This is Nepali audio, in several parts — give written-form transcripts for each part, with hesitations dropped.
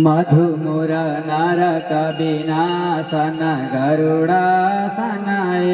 मधुमुर नारक विनाशन गरुडासनाय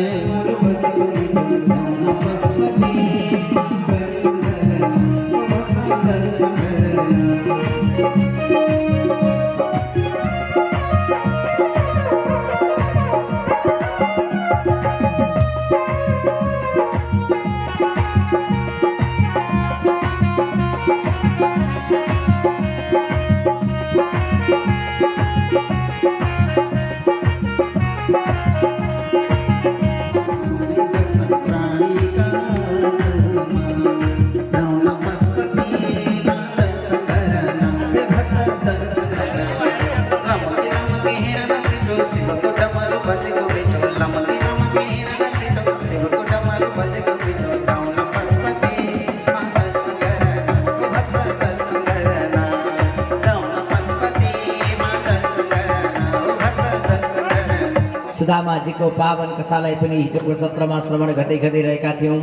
सुदामाजीको पावन कथालाई पनि हिजोको सत्रमा श्रवण गर्दै रहेका थियौँ।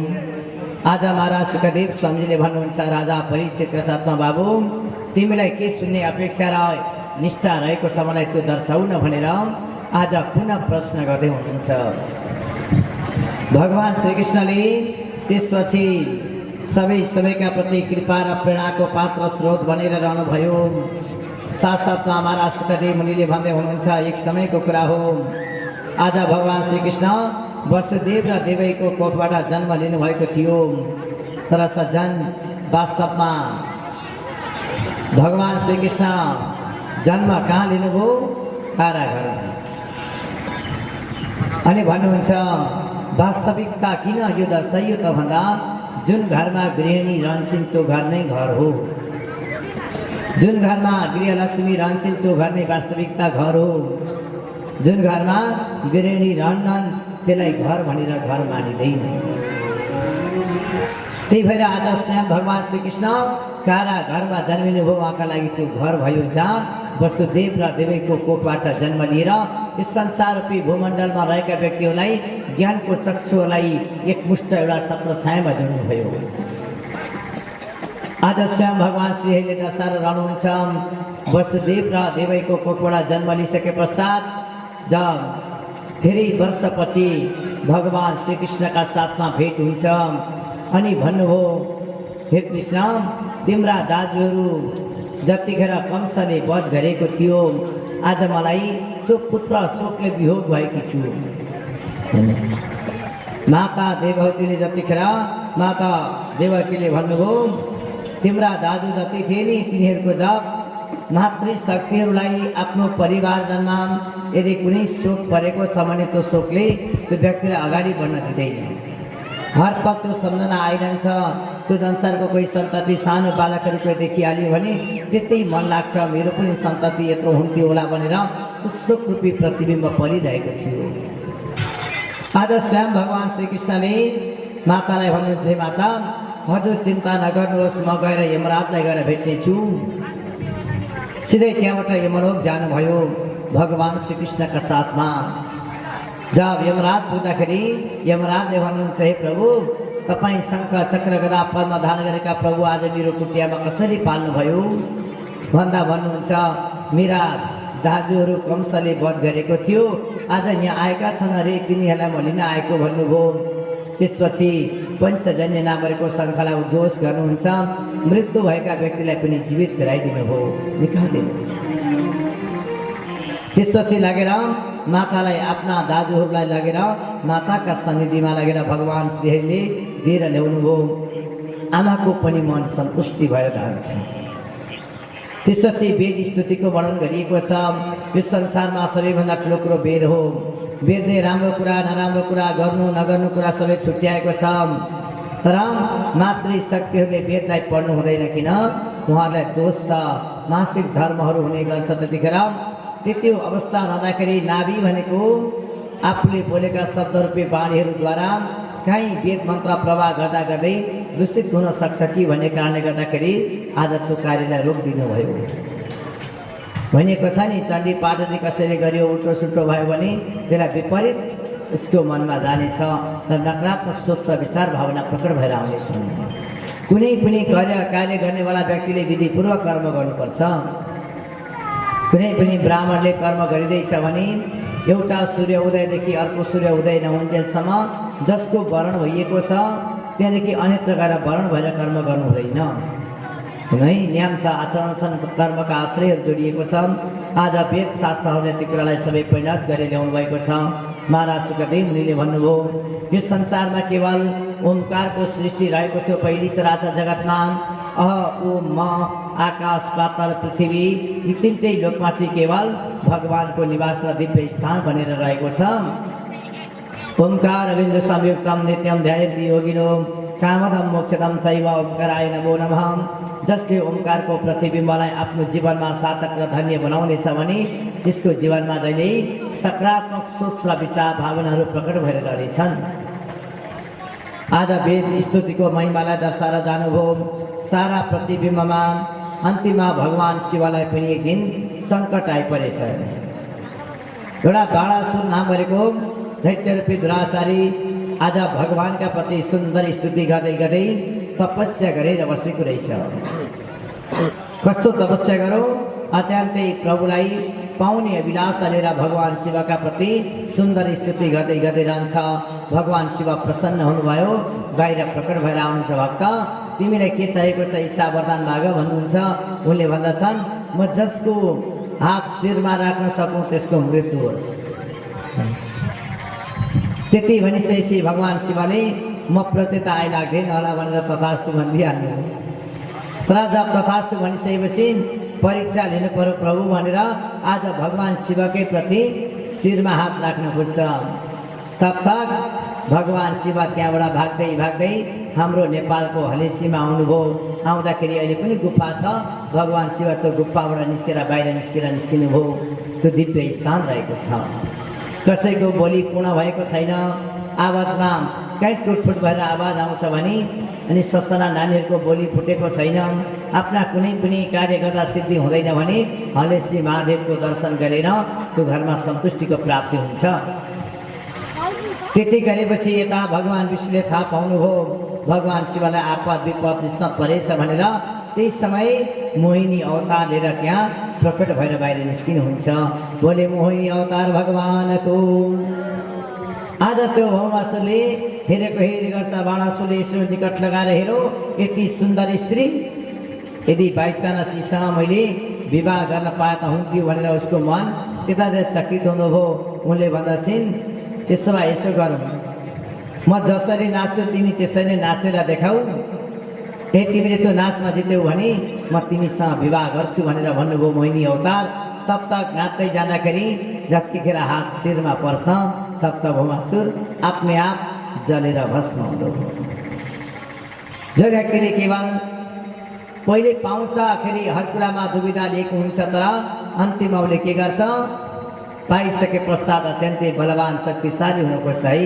आज महाराज सुखदेव स्वामीजीले भन्नुहुन्छ, राजा परीक्षितका साथमा बाबु तिमीलाई के सुन्ने अपेक्षा र निष्ठा रहेको छ मलाई त्यो दर्शाउन भनेर आज पुनः प्रश्न गर्दै हुनुहुन्छ। भगवान श्रीकृष्णले त्यसपछि सबैका प्रति कृपा र प्रेरणाको पात्र स्रोत बनेर रहनुभयो। साथसाथमा महाराज सुखदेव मुनिले भन्दै हुनुहुन्छ, एक समयको कुरा हो, आज भगवान श्रीकृष्ण वसुदेव र देवकीको कोखबाट जन्म लिनुभएको थियो। तर सज्जन, वास्तवमा भगवान श्रीकृष्ण जन्म कहाँ लिनुभयो? कारागारमा। अनि भन्नुहुन्छ, वास्तविकता किन यो दर्शाइयो त भन्दा जुन घरमा गृहिणी रहन्छन् त्यो घर नै घर हो। जुन घरमा गृहलक्ष्मी रहन्छन् त्यो घर नै वास्तविकता घर हो। जुन घरमा गृहिणी रहन्छन् त्यसलाई घर भनेर घर मानिँदैन। त्यही भएर आज स्वयं भगवान श्रीकृष्ण कारागारमा जन्मिनु भयो। उहाँका लागि त्यो घर भयो जहाँ वसुदेव र देवकीको कोखबाट जन्म लिएर यस संसाररूपी भूमण्डलमा रहेका व्यक्तिहरूलाई ज्ञानको चक्षुलाई एकमुष्ट एउटा छत्र छायामा जोड्नुभयो। आज स्वयं भगवान श्रीहरिले दर्शाएर रहनुहुन्छ, वसुदेव र देवकीको कोखबाट जन्म लिइसके पश्चात जब धेरै वर्षपछि भगवान श्रीकृष्णका साथमा भेट हुन्छ अनि भन्नुभयो, हे कृष्ण, तिम्रा दाजुहरू जतिखेर कंसले वध गरेको थियो, आज मलाई त्यो पुत्र शोकले वियोग भएकी छु। माता देवहूतिले जतिखेर माता देवकीले भन्नुभयो, तिम्रा दाजु जति थिए नि तिनीहरूको जब मातृशक्तिहरूलाई आफ्नो परिवारमा यदि कुनै शोक परेको छ भने त्यो शोकले त्यो व्यक्तिलाई अगाडि बढ्न दिँदैन। हर पल त्यो सम्झना आइरहन्छ। त्यो संसारको कोही सन्तति सानो बालकहरूको देखिहाल्यो भने त्यतै मन लाग्छ, मेरो पनि सन्तति यत्रो हुन्थ्यो होला भनेर त्यो शोकरूपी प्रतिबिम्ब परिरहेको थियो। आज स्वयं भगवान श्रीकृष्णले मातालाई भन्नुहुन्छ, माता हजुर चिन्ता नगर्नुहोस्, म गएर यमराजलाई गएर भेट्ने छु। सिधै त्यहाँबाट यमलोक जानुभयो भगवान श्रीकृष्णका साथमा। जब यमराज पुग्दाखेरि यमराजले भन्नुहुन्छ, हे प्रभु, तपाईँ शङ्ख चक्र गदा पद्म धारण गरेका प्रभु आज मेरो कुटियामा कसरी पाल्नुभयो भन्दा भन्नुहुन्छ, मेरा दाजुहरू कंसले वध गरेको थियो, आज यहाँ आएका छन् अरे, तिनीहरूलाई म लिन आएको भन्नुभयो। त्यसपछि पञ्चजन्य नामको शङ्खलाई उद्घोष गर्नुहुन्छ, मृत्यु भएका व्यक्तिलाई पनि जीवित गराइदिनु भयो, निकालिदिनुहुन्छ। त्यसपछि लगेर मातालाई आफ्ना दाजुहरूलाई लगेर माताका सन्निधिमा लगेर भगवान श्रीहरिले दिएर ल्याउनुभयो। आमाको पनि मन सन्तुष्टि भएर रहन्छ। त्यसपछि वेद स्तुतिको वर्णन गरिएको छ। यो संसारमा सबैभन्दा ठुलो कुरो वेद हो। वेदले राम्रो कुरा नराम्रो कुरा गर्नु नगर्नु कुरा सबै छुट्याएको छ। तर मातृशक्तिहरूले वेदलाई पढ्नु हुँदैन, किन? उहाँलाई दोष छ, मासिक धर्महरू हुने गर्छ। त्यतिखेर त्यो अवस्था रहँदाखेरि नाभि भनेको आफूले बोलेका शब्दरूपी बाणीहरूद्वारा कहीँ वेद मन्त्र प्रवाह गर्दा गर्दै दूषित हुन सक्छ कि भन्ने कारणले गर्दाखेरि आज त्यो कार्यलाई रोकिदिनु भयो। भनिएको छ नि, चण्डी पाठ यदि कसैले गरियो उल्टो सुल्टो भयो भने त्यसलाई विपरीत उसको मनमा जानेछ र नकारात्मक सोच र विचार भावना प्रकट भएर आउनेछन्। कुनै पनि कार्य गर्नेवाला व्यक्तिले विधिपूर्वक कर्म गर्नुपर्छ। कुनै पनि ब्राह्मणले कर्म गरिँदैछ भने एउटा सूर्य उदयदेखि अर्को सूर्य उदय नहुन्जेलसम्म जसको वर्ण भइएको छ त्यहाँदेखि अन्यत्र गएर वर्ण भएर कर्म गर्नु हुँदैन। है नियम छ, आचरण छन्, कर्मका आश्रयहरू जोडिएको छ। आज वेद शास्त्रहरूले ती कुरालाई सबै परिणत गरेर ल्याउनु भएको छ। महाराज सुखदेव मुनिले भन्नुभयो, यो संसारमा केवल ओमकारको सृष्टि रहेको थियो। पहिली चराचर जगतमा अह ओ म आकाश पाताल पृथ्वी यी तिनटै लोकमा चाहिँ केवल भगवानको निवास र दिव्य स्थान बनेर रहेको छ। ओमकार अविन्द्र संयुक्तम नित्यम ध्यायन्ति योगिनो कामदम मोक्षदम चैव ओमकाराय नमो नमः। जसले ओमकारको प्रतिबिम्बलाई आफ्नो जीवनमा सार्थक र धन्य बनाउनेछ भने त्यसको जीवनमा जहिले सकारात्मक सोच र विचार भावनाहरू प्रकट भएर रहनेछन्। आज वेद स्तुतिको महिमालाई दर्शाएर जानुभयो। सारा प्रतिबिम्बमा अन्तिममा भगवान शिवलाई पनि एक दिन सङ्कट आइपरेछ। एउटा बाणासुर नाम गरेको दैत्यरूपी दुराचारी आज भगवानका प्रति सुन्दर स्तुति गर्दै गर्दै तपस्या गरेर बसेको रहेछ। कस्तो तपस्या गरौँ? अत्यन्तै प्रभुलाई पाउने अभिलाषा लिएर भगवान शिवका प्रति सुन्दर स्तुति गर्दै गर्दै रहन्छ। भगवान शिव प्रसन्न हुनुभयो, बाहिर प्रकट भएर आउनुहुन्छ। भक्त तिमीलाई के चाहिएको छ, इच्छा वरदान माग भन्नुहुन्छ। उनले भन्दछन्, म जसको हात शिरमा राख्न सकौँ त्यसको मृत्यु होस्। त्यति भनिसकेपछि भगवान शिवले म प्रति त आइलाग्दैन होला भनेर तथास्तु भनिदिइहाल्नु। तर जब तथास्तु भनिसकेपछि परीक्षा लिनु पर्यो प्रभु भनेर आज भगवान शिवकै प्रति शिरमा हात राख्न खोज्छ। तब तक भगवान शिव त्यहाँबाट भाग्दै भाग्दै हाम्रो नेपालको हलेसीमा आउनुभयो। आउँदाखेरि अहिले पनि गुफा छ। भगवान शिव त्यो गुफाबाट निस्केर बाहिर निस्किनुभयो। त्यो दिव्य स्थान रहेको छ। कसैको बोली पूर्ण भएको छैन। आवाजमा कहीँ टुटफुट भएर आवाज आउँछ भने अनि ससाना नानीहरूको बोली फुटेको छैन। आफ्ना कुनै पनि कार्य गर्दा सिद्धि हुँदैन भने हलेसी महादेवको दर्शन गरेर त्यो घरमा सन्तुष्टिको प्राप्ति हुन्छ। त्यति गरेपछि यता भगवान विष्णुले थाहा पाउनुभयो भगवान शिवलाई आपद विपद विस्मत परेछ भनेर। त्यही समय मोहिनी अवतार लिएर त्यहाँ प्रकट भएर बाहिर निस्किनुहुन्छ। बोले मोहिनी अवतार भगवानको। आज त्यो भौमासुरले हेरेको हेरी गर्छ। बाणासुरले यसो निकट लगाएर हेरो, यति सुन्दर स्त्री, यदि बाइचानस यीसँग मैले विवाह गर्न पाए त हुन्थ्यो भनेर उसको मन त्यतातिर चकित हुनुभयो। उनले भन्दछन्, त्यसो भए यसो गरौँ, म जसरी नाच्छु तिमी त्यसरी नाचेर देखाऊ। तिमीले त्यो नाचमा जित्यौ भने म तिमीसँग विवाह गर्छु भनेर भन्नुभयो मोहिनी अवतार। तब तक नाच्दै जाँदाखेरि जतिखेर हात शिरमा पर्छ तब तक भौमासुर आफ्नै आप जलेर भस्म हुनुभयो। जो व्यक्तिले केवल पहिले पाउँछ आखिरी हर कुरामा दुविधा लिएको हुन्छ, तर अन्तिममा उसले के गर्छ, पाइसके पश्चात अत्यन्तै बलवान शक्तिशाली हुनुपर्छ है।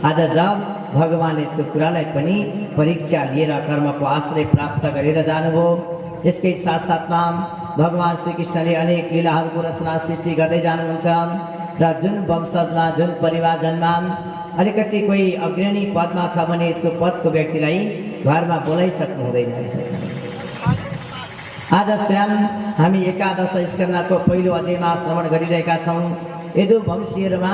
आज जब भगवानले त्यो कुरालाई पनि परीक्षा लिएर कर्मको आश्रय प्राप्त गरेर जानुभयो। यसकै साथसाथमा भगवान श्रीकृष्णले अनेक लीलाहरूको रचना सृष्टि गर्दै जानुहुन्छ र जुन वंशजमा जुन परिवार जन्मा अलिकति कोही अग्रणी पदमा छ भने त्यो पदको व्यक्तिलाई घरमा बोलाइसक्नु हुँदैन। आज स्वयं हामी एकादश स्कन्धको पहिलो अध्यायमा श्रवण गरिरहेका छौँ। यदु वंशीहरूमा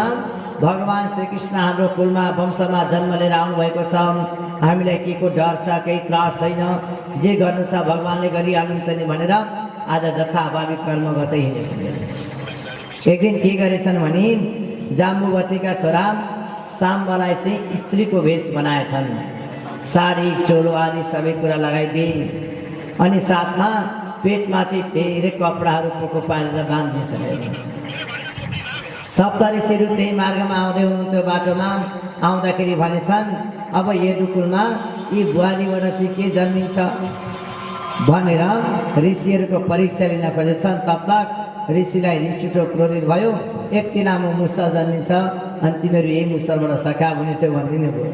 भगवान श्रीकृष्ण हाम्रो कुलमा वंशमा जन्म लिएर आउनुभएको छ। हामीलाई के को डर छ, केही त्रास छैन, जे गर्नु छ भगवानले गरिहाल्नुहुन्छ नि भनेर आज जथाभावी कर्म गर्दै हिँडेछन्। एक दिन के गरेछन् भने जाम्बुवतीका छोरा साम्बलाई चाहिँ स्त्रीको भेष बनाएछन्। साडी चोलो आदि सबै कुरा लगाइदिए अनि साथमा पेटमा चाहिँ धेरै कपडाहरू पोको पारेर बाँधिदिएछन्। सप्तऋषिहरू त्यही मार्गमा आउँदै हुनुहुन्थ्यो। बाटोमा आउँदाखेरि भनेछन्, अब यदुकुलमा यी बुहारीबाट चाहिँ के जन्मिन्छ भनेर ऋषिहरूको परीक्षा लिन खोजेछन्। तब तक ऋषिलाई रिसुटो क्रोधित भयो। यति लामो मुसल जन्मिन्छ अनि तिमीहरू यही मुसलबाट सखा हुनेछौ भनिदिनु भयो।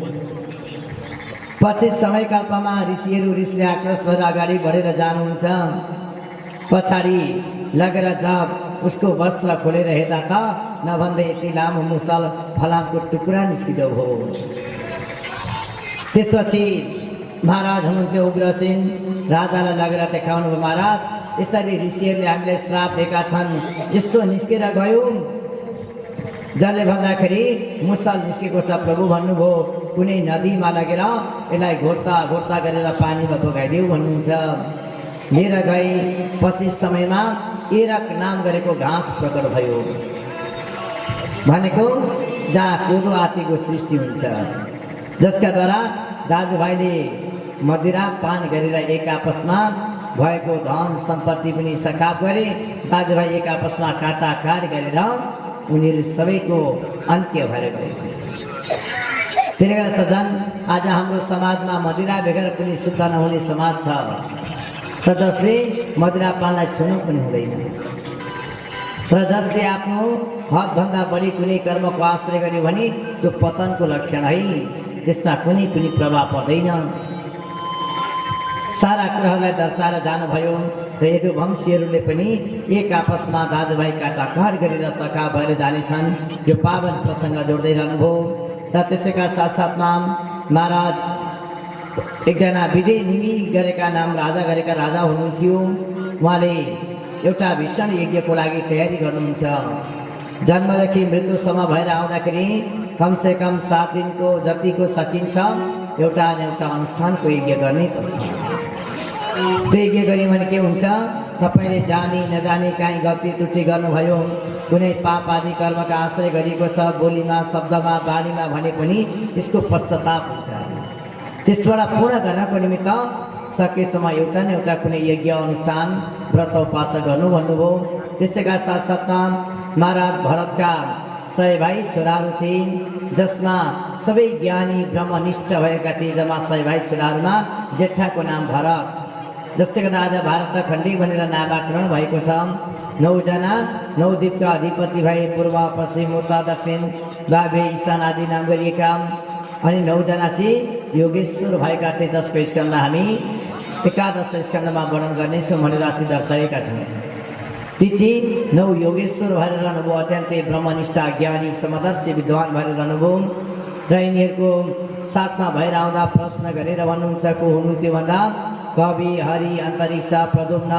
पछि समयकल्पमा ऋषिहरू रिसले आक्रोश भएर अगाडि बढेर जानुहुन्छ। पछाडि लगेर जब उसको वस्त्र खोलेर हेर्दा त नभन्दै यति लामो मुसल फलामको टुक्रा निस्किँदो हो। त्यसपछि महाराज हुनुहुन्थ्यो उग्रसेन, राजालाई लगेर देखाउनु भयो, महाराज यसरी ऋषिहरूले हामीलाई श्राप दिएका छन्, यस्तो निस्केर गयो। जसले भन्दाखेरि मुसल निस्केको छ प्रभु भन्नुभयो, कुनै नदीमा लगेर यसलाई घोर्ता घोर्ता गरेर पानीमा बगाइदेऊ भन्नुहुन्छ। लिएर गई 25 समयमा एरक नाम गरेको घाँस प्रकट भयो, भनेको जहाँ कोदो आदिको सृष्टि हुन्छ, जसका द्वारा दाजुभाइले मदिरा पान गरेर एक आपसमा भएको धन सम्पत्ति पनि सखाप गरे। दाजुभाइ एक आपसमा काटाकाट गरेर उनीहरू सबैको अन्त्य भएर गयो। त्यसले गर्दा सजन, आज हाम्रो समाजमा मदिरा बेगर पनि शुद्ध नहुने समाज छ, र जसले मदिरा पानलाई छुनु पनि हुँदैन, र जसले आफ्नो हदभन्दा बढी कुनै कर्मको आश्रय गर्यो भने त्यो पतनको लक्षण है, त्यसमा कुनै पनि प्रभाव पर्दैन। सारा कुराहरूलाई दर्शाएर जानुभयो र यदुवंशीहरूले पनि एक आपसमा दाजुभाइ काटाकाट गरेर सखा भएर जानेछन्, यो पावन प्रसङ्ग जोड्दै रहनुभयो। र त्यसैका साथसाथमा महाराज एकजना विधि निमि गरेका नाम राजा गरेका राजा हुनुहुन्थ्यो। उहाँले एउटा भीषण यज्ञको लागि तयारी गर्नुहुन्छ। जन्मदेखि मृत्युसम्म भएर आउँदाखेरि कमसेकम 7 दिनको जतिको सकिन्छ एउटा न एउटा अनुष्ठानको यज्ञ गर्नै पर्छ। त्यो यज्ञ गऱ्यो भने के हुन्छ, तपाईँले जानी नजानी काहीँ गल्ती त्रुटि गर्नुभयो, कुनै पाप आदि कर्मका आश्रय गरिएको छ, बोलीमा शब्दमा बाणीमा भने पनि त्यसको पश्चाताप हुन्छ। त्यसबाट पूर्ण गर्नको निमित्त सकेसम्म एउटा न एउटा कुनै यज्ञ अनुष्ठान व्रत उपासना गर्नु भन्नुभयो। त्यसैका साथसाथमा महाराज भरतका 100 भाइ छोराहरू थिए, जसमा सबै ज्ञानी ब्रह्मनिष्ठ भएका थिए। जम्मा 100 भाइ छोराहरूमा जेठाको नाम भरत, जसले गर्दा आज भारत खण्डी भनेर नामाकरण भएको छ। 9 जना 9 द्वीपका अधिपति भए, पूर्व पश्चिम उत्तर दक्षिण बाबे ईशान आदि नाम गरिएका। अनि 9 जना चाहिँ योगेश्वर भएका थिए, जसको स्कन्द हामी 11 स्कन्दमा वर्णन गर्नेछौँ भनेर अस्ति दर्शाएका छौँ। ती चाहिँ 9 योगेश्वर भएर रहनुभयो, अत्यन्तै ब्रह्मनिष्ठ ज्ञानी समदर्शी विद्वान भएर रहनुभयो। र यिनीहरूको साथमा भएर आउँदा प्रश्न गरेर भन्नुहुन्छ, को हुनुहुन्थ्यो भन्दा कवि, हरि, अन्तरिक्ष, प्रद्युम्न,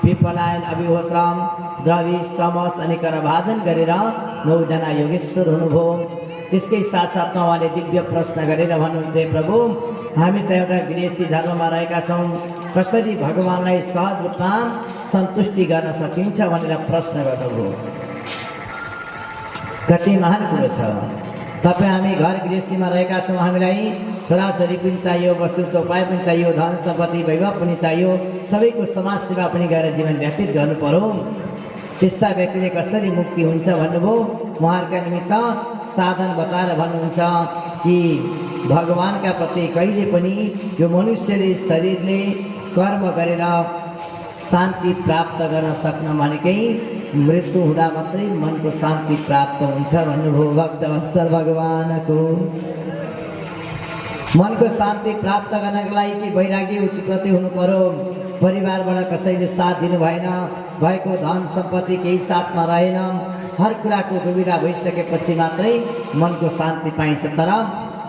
पिपलायन, अभिहोत्रम, द्रविश, तमस अनि करभाजन गरेर 9 जना योगेश्वर हुनुभयो। त्यसकै साथसाथमा उहाँले दिव्य प्रश्न गरेर भन्नुहुन्छ, प्रभु हामी त एउटा गृहस्थी धर्ममा रहेका छौँ, कसरी भगवान्लाई सहज रूपमा सन्तुष्टि गर्न सकिन्छ भनेर प्रश्न गर्नुभयो। कति महान कुरो छ। तपाईँ हामी घर गृहस्थीमा रहेका छौँ, हामीलाई छोराछोरी पनि चाहियो, वस्तु चौपाई पनि चाहियो, धन सम्पत्ति वैभव पनि चाहियो, सबैको समाज सेवा पनि गरेर जीवन व्यतीत गर्नु पर्यो। त्यस्ता व्यक्तिले कसरी मुक्ति हुन्छ भन्नुभयो। उहाँहरूका निमित्त साधन बताएर भन्नुहुन्छ कि भगवानका प्रति कहिले पनि यो मनुष्यले शरीरले कर्म गरेर शान्ति प्राप्त गर्न सक्न भनेकै मृत्यु हुँदा मात्रै मनको शान्ति प्राप्त हुन्छ भन्नुभयो। भक्तवत्सल भगवानको मनको शान्ति प्राप्त गर्नको लागि कि वैराग्य उत्पत्ति हुनु पर्यो। परिवारबाट कसैले साथ दिनु भएन, भएको धन सम्पत्ति केही साथमा रहेन, हर कुराको दुविधा भइसकेपछि मात्रै मनको शान्ति पाइन्छ। तर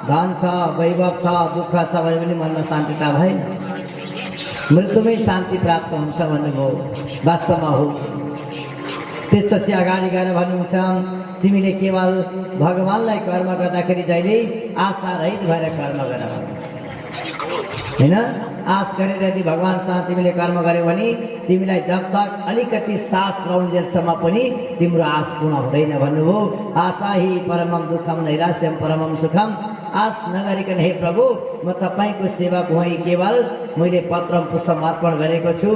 धन छ, वैभव छ, दुःख छ भने पनि मनमा शान्तिता भएन, मृत्युमै शान्ति प्राप्त हुन्छ भन्नुभयो। वास्तवमा हो। त्यसपछि अगाडि गएर भन्नुहुन्छ, तिमीले केवल भगवान्लाई कर्म गर्दाखेरि जहिले आशा रहित भएर कर्म गर, हैन। आश गरेर यदि भगवान्सँग तिमीले कर्म गर्यौ भने तिमीलाई जब तक अलिकति सास रहन्जेलसम्म पनि तिम्रो आश पूर्ण हुँदैन भन्नुभयो। आशा हि परमम दुःखम नैराश्यम परमम सुखम। आश नगरिकन हे प्रभु म तपाईँको सेवक हुँ, केवल मैले पत्रम पुष्पम अर्पण गरेको छु,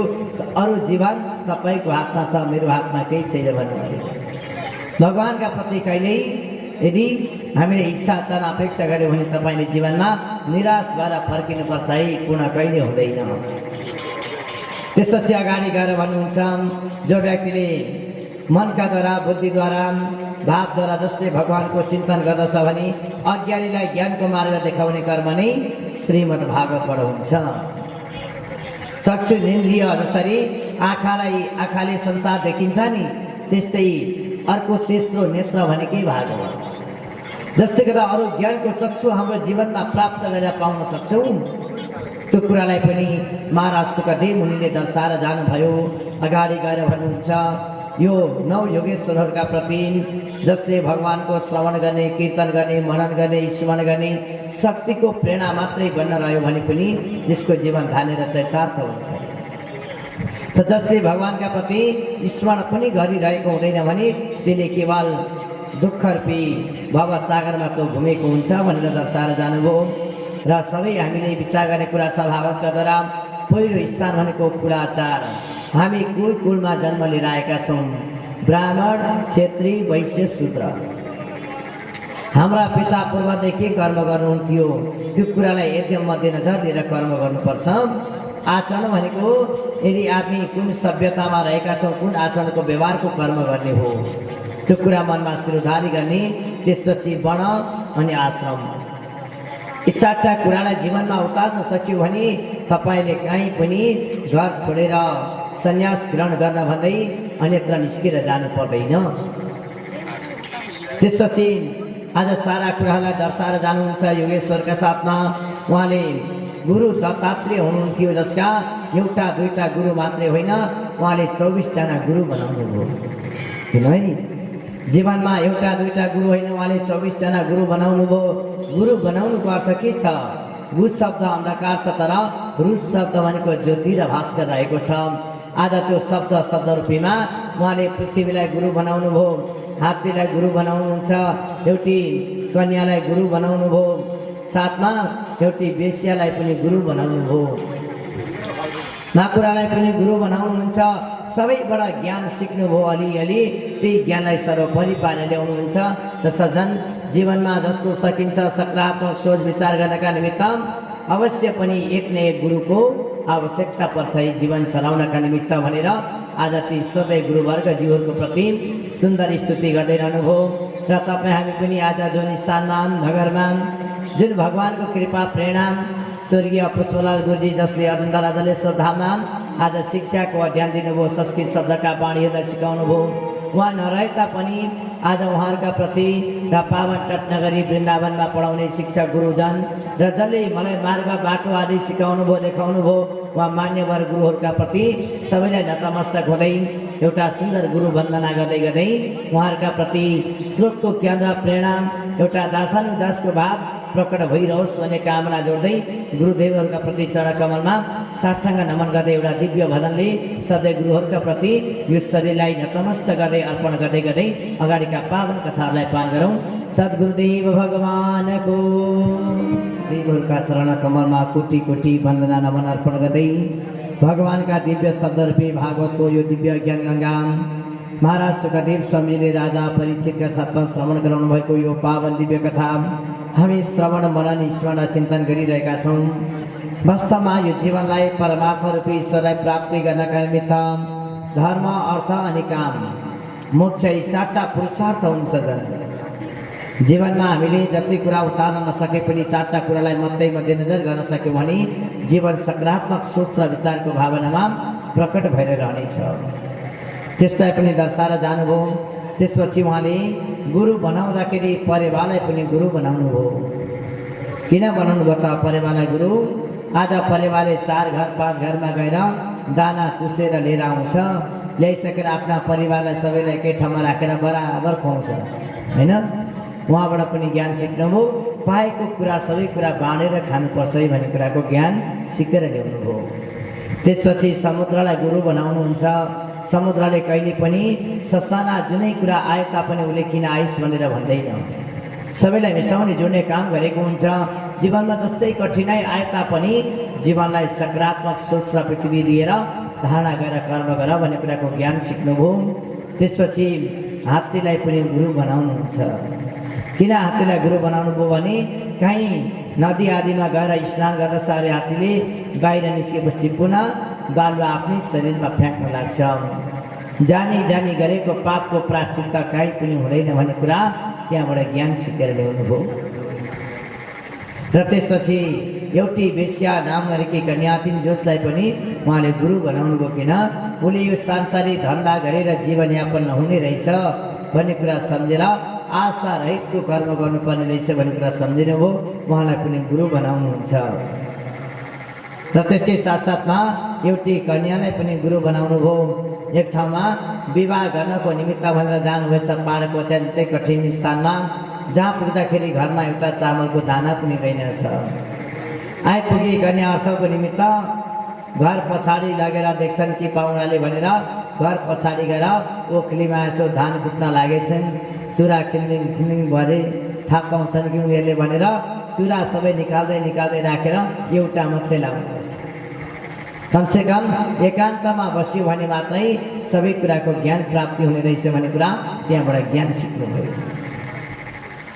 अरू जीवन तपाईँको हातमा छ, मेरो हातमा केही छैन भन्नुभयो। भगवानका प्रति कहिल्यै यदि हामीले इच्छा चाहना अपेक्षा गऱ्यौँ भने तपाईँले जीवनमा निराश भएर फर्किनुपर्छ है, पूर्ण कहिले हुँदैन। त्यसपछि अगाडि गएर भन्नुहुन्छ, जो व्यक्तिले मनका द्वारा बुद्धिद्वारा भावद्वारा जसले भगवानको चिन्तन गर्दछ भने अज्ञानीलाई ज्ञानको मार्ग देखाउने कर्म नै श्रीमद् भागवतबाट हुन्छ। चक्षु इन्द्रिय जसरी आँखाले संसार देखिन्छ नि, त्यस्तै अर्को तेस्रो नेत्र भनेकै भागवत। जसले गर्दा अरू ज्ञानको चक्षु हाम्रो जीवनमा प्राप्त गरेर पाउन सक्छौँ। त्यो कुरालाई पनि महाराज सुखदेव मुनिले दर्शाएर जानुभयो। अगाडि गएर भन्नुहुन्छ, यो 9 योगेश्वरहरूका प्रति जसले भगवानको श्रवण गर्ने, कीर्तन गर्ने, मनन गर्ने, स्मरण गर्ने शक्तिको प्रेरणा मात्रै बन्न रह्यो भने पनि त्यसको जीवन धानेर चरितार्थ हुन्छ। त जसले भगवानका प्रति स्मरण पनि गरिरहेको हुँदैन भने त्यसले केवल दुःखरूपी भवसागरमा त्यो घुमेको हुन्छ भनेर दर्शाएर जानुभयो। र सबै हामीले विचार गर्ने कुरा छ भागवतकाद्वारा। पहिलो स्थान भनेको कुलाचार। हामी कुलमा जन्म लिएर आएका छौँ, ब्राह्मण, क्षेत्री, वैश्य, शूद्र। हाम्रा पिता पूर्वदेखि कर्म गर्नुहुन्थ्यो, त्यो कुरालाई एकदम मध्यनजर लिएर कर्म गर्नुपर्छ। आचरण भनेको यदि हामी कुन सभ्यतामा रहेका छौँ, कुन आचरणको व्यवहारको कर्म गर्ने हो, त्यो कुरा मनमा शिरोधारी गर्ने। त्यसपछि वर्ण अनि आश्रम, यी 4टा कुरालाई जीवनमा उतार्न सक्यो भने तपाईँले कहीँ पनि घर छोडेर सन्यास ग्रहण गर्न भन्दै अन्यत्र निस्केर जानु पर्दैन। त्यसपछि आज सारा कुराहरूलाई दर्शाएर जानुहुन्छ योगेश्वरका साथमा। उहाँले गुरु दत्तात्रेय हुनुहुन्थ्यो, जसका 1-2 गुरु मात्रै होइन, उहाँले 24 जना गुरु बनाउनु भयो। किनभने जीवनमा 1-2 गुरु होइन, उहाँले 24 जना गुरु बनाउनु भयो। गुरु बनाउनुको अर्थ के छ? गुरु शब्द अन्धकार छ, तर रुस शब्द भनेको ज्योति र भास्कर रहेको छ। आज त्यो शब्द रूपीमा उहाँले पृथ्वीलाई गुरु बनाउनु भयो, हात्तीलाई गुरु बनाउनुहुन्छ, एउटी कन्यालाई गुरु बनाउनु भयो, साथमा एउटी वेश्यालाई पनि गुरु बनाउनु भयो, माकुरालाई पनि गुरु बनाउनुहुन्छ। सबैबाट ज्ञान सिक्नुभयो अलिअलि, त्यही ज्ञानलाई सर्वोपरि पारेर ल्याउनुहुन्छ। र सज्जन, जीवनमा जस्तो सकिन्छ सकारात्मक सोच विचार गर्नका निमित्त अवश्य पनि एक न एक गुरुको आवश्यकता पर्छ जीवन चलाउनका निमित्त भनेर आज ती सधैँ गुरुवर्गज्यूहरूको प्रति सुन्दर स्तुति गर्दै रहनुभयो। र तपाईँ हामी पनि आज जुन स्थानमा, नगरमा, जुन भगवानको कृपा प्रेरणा स्वर्गीय पुष्पलाल गुरुजी जसले अदन्त राजलेश्वर धाममा आज शिक्षाको अध्ययन दिनुभयो, संस्कृत शब्दका बाणीहरूलाई सिकाउनु भयो। उहाँ नरहे तापनि आज उहाँहरूका प्रति र पावन टटनगरी वृन्दावनमा पढाउने शिक्षक गुरुजन र जसले मलाई मार्ग बाटो आदि सिकाउनु भयो, देखाउनु भयो, उहाँ मान्यवर गुरुहरूका प्रति सबैलाई नतमस्तक हुँदै एउटा सुन्दर गुरु वन्दना गर्दै गर्दै उहाँहरूका प्रति स्रोतको ज्ञान र प्रेरणा, एउटा दासानुदासको भाव प्रकट भइरहोस् भन्ने कामना जोड्दै गुरुदेवहरूका प्रति चरण कमलमा साष्टाङ्ग नमन गर्दै एउटा दिव्य भजनले सधैँ गुरुहरूका प्रति यो शरीरलाई नतमस्तक गर्दै अर्पण गर्दै गर्दै अगाडिका पावन कथाहरूलाई पान गरौँ। सद्गुरुदेव भगवानको देवहरूका चरण कमलमा कोटि कोटि वन्दना नमन अर्पण गर्दै भगवानका दिव्य शब्दरूपी भागवतको यो दिव्य ज्ञान गङ्गा महाराज सुखदेव स्वामीले राजा परीक्षितका साथमा श्रवण गराउनु भएको यो पावन दिव्य कथा हामी श्रवण मनन स्मरण चिन्तन गरिरहेका छौँ। वास्तवमा यो जीवनलाई परमार्थ रूपी ईश्वरलाई प्राप्ति गर्नका निमित्त धर्म, अर्थ अनि काम, मोक्ष यी 4टा पुरुषार्थ हुन्छ। जीवनमा हामीले जति कुरा उतार्न नसके पनि 4टा कुरालाई मध्यनजर गर्न सक्यौँ भने जीवन सकारात्मक सोच र विचारको भावनामा प्रकट भएर रहनेछ। त्यसलाई पनि दर्शाएर जानुभयो। त्यसपछि उहाँले गुरु बनाउँदाखेरि परेवालाई पनि गुरु बनाउनु भयो। किन बनाउनु भयो त परेवालाई गुरु? आज परेवाले 4 घर 5 घरमा गएर दाना चुसेर लिएर आउँछ, ल्याइसकेर आफ्ना परिवारलाई सबैलाई एकै ठाउँमा राखेर बराबर खुवाउँछ, होइन? उहाँबाट पनि ज्ञान सिक्नुभयो। पाएको कुरा सबै कुरा बाँडेर खानुपर्छ है भन्ने कुराको ज्ञान सिकेर ल्याउनु भयो। त्यसपछि समुद्रलाई गुरु बनाउनुहुन्छ। समुद्रले कहिले पनि ससाना जुनै कुरा आए तापनि उसले किन आइस भनेर भन्दैन, सबैलाई मिसाउने जोड्ने काम गरेको हुन्छ। जीवनमा जस्तै कठिनाइ आए तापनि जीवनलाई सकारात्मक सोच र पृथ्वी दिएर धारणा गरेर कर्म गर भन्ने कुराको ज्ञान सिक्नुभयो। त्यसपछि हात्तीलाई पनि गुरु बनाउनुहुन्छ। किन हात्तीलाई गुरु बनाउनु भयो भने कहीँ नदी आदिमा गएर स्नान गर्दा सारे हात्तीले बाहिर निस्केपछि पुनः बालुवा आफ्नै शरीरमा फ्याँक्न लाग्छ। जानी गरेको पापको प्रायश्चित्त कहीँ पनि हुँदैन भन्ने कुरा त्यहाँबाट ज्ञान सिकेर ल्याउनु भयो। र त्यसपछि एउटी वेश्या नाम गरेकी कन्या थिइन् जसलाई पनि उहाँले गुरु बनाउनु भयो। किन उसले यो सांसारिक धन्दा गरेर जीवनयापन नहुने रहेछ भन्ने कुरा सम्झेर आशा रहितको कर्म गर्नुपर्ने रहेछ भन्ने कुरा सम्झिनु भयो, उहाँलाई पनि गुरु बनाउनुहुन्छ। र त्यसकै साथसाथमा एउटी कन्यालाई पनि गुरु बनाउनु भयो। एक ठाउँमा विवाह गर्नको निमित्त भनेर जानुभएछ पाहाडको अत्यन्तै कठिन स्थानमा, जहाँ पुग्दाखेरि घरमा एउटा चामलको दाना पनि रहेनछ। आइपुगी कन्या अर्थको निमित्त घर पछाडि लगेर देख्छन् कि पाहुनाले भनेर घर पछाडि गएर ओखलीमा यसो धान कुट्न लागेछन्। चुरा खिल्लिङ खिल्लिङ बजे थाहा पाउँछन् कि उनीहरूले भनेर चुरा सबै निकाल्दै राखेर एउटा मात्रै लाउनुहोस्। कमसेकम एकान्तमा बस्यो भने मात्रै सबै कुराको ज्ञान प्राप्ति हुने रहेछ भन्ने कुरा त्यहाँबाट ज्ञान सिक्नुभयो।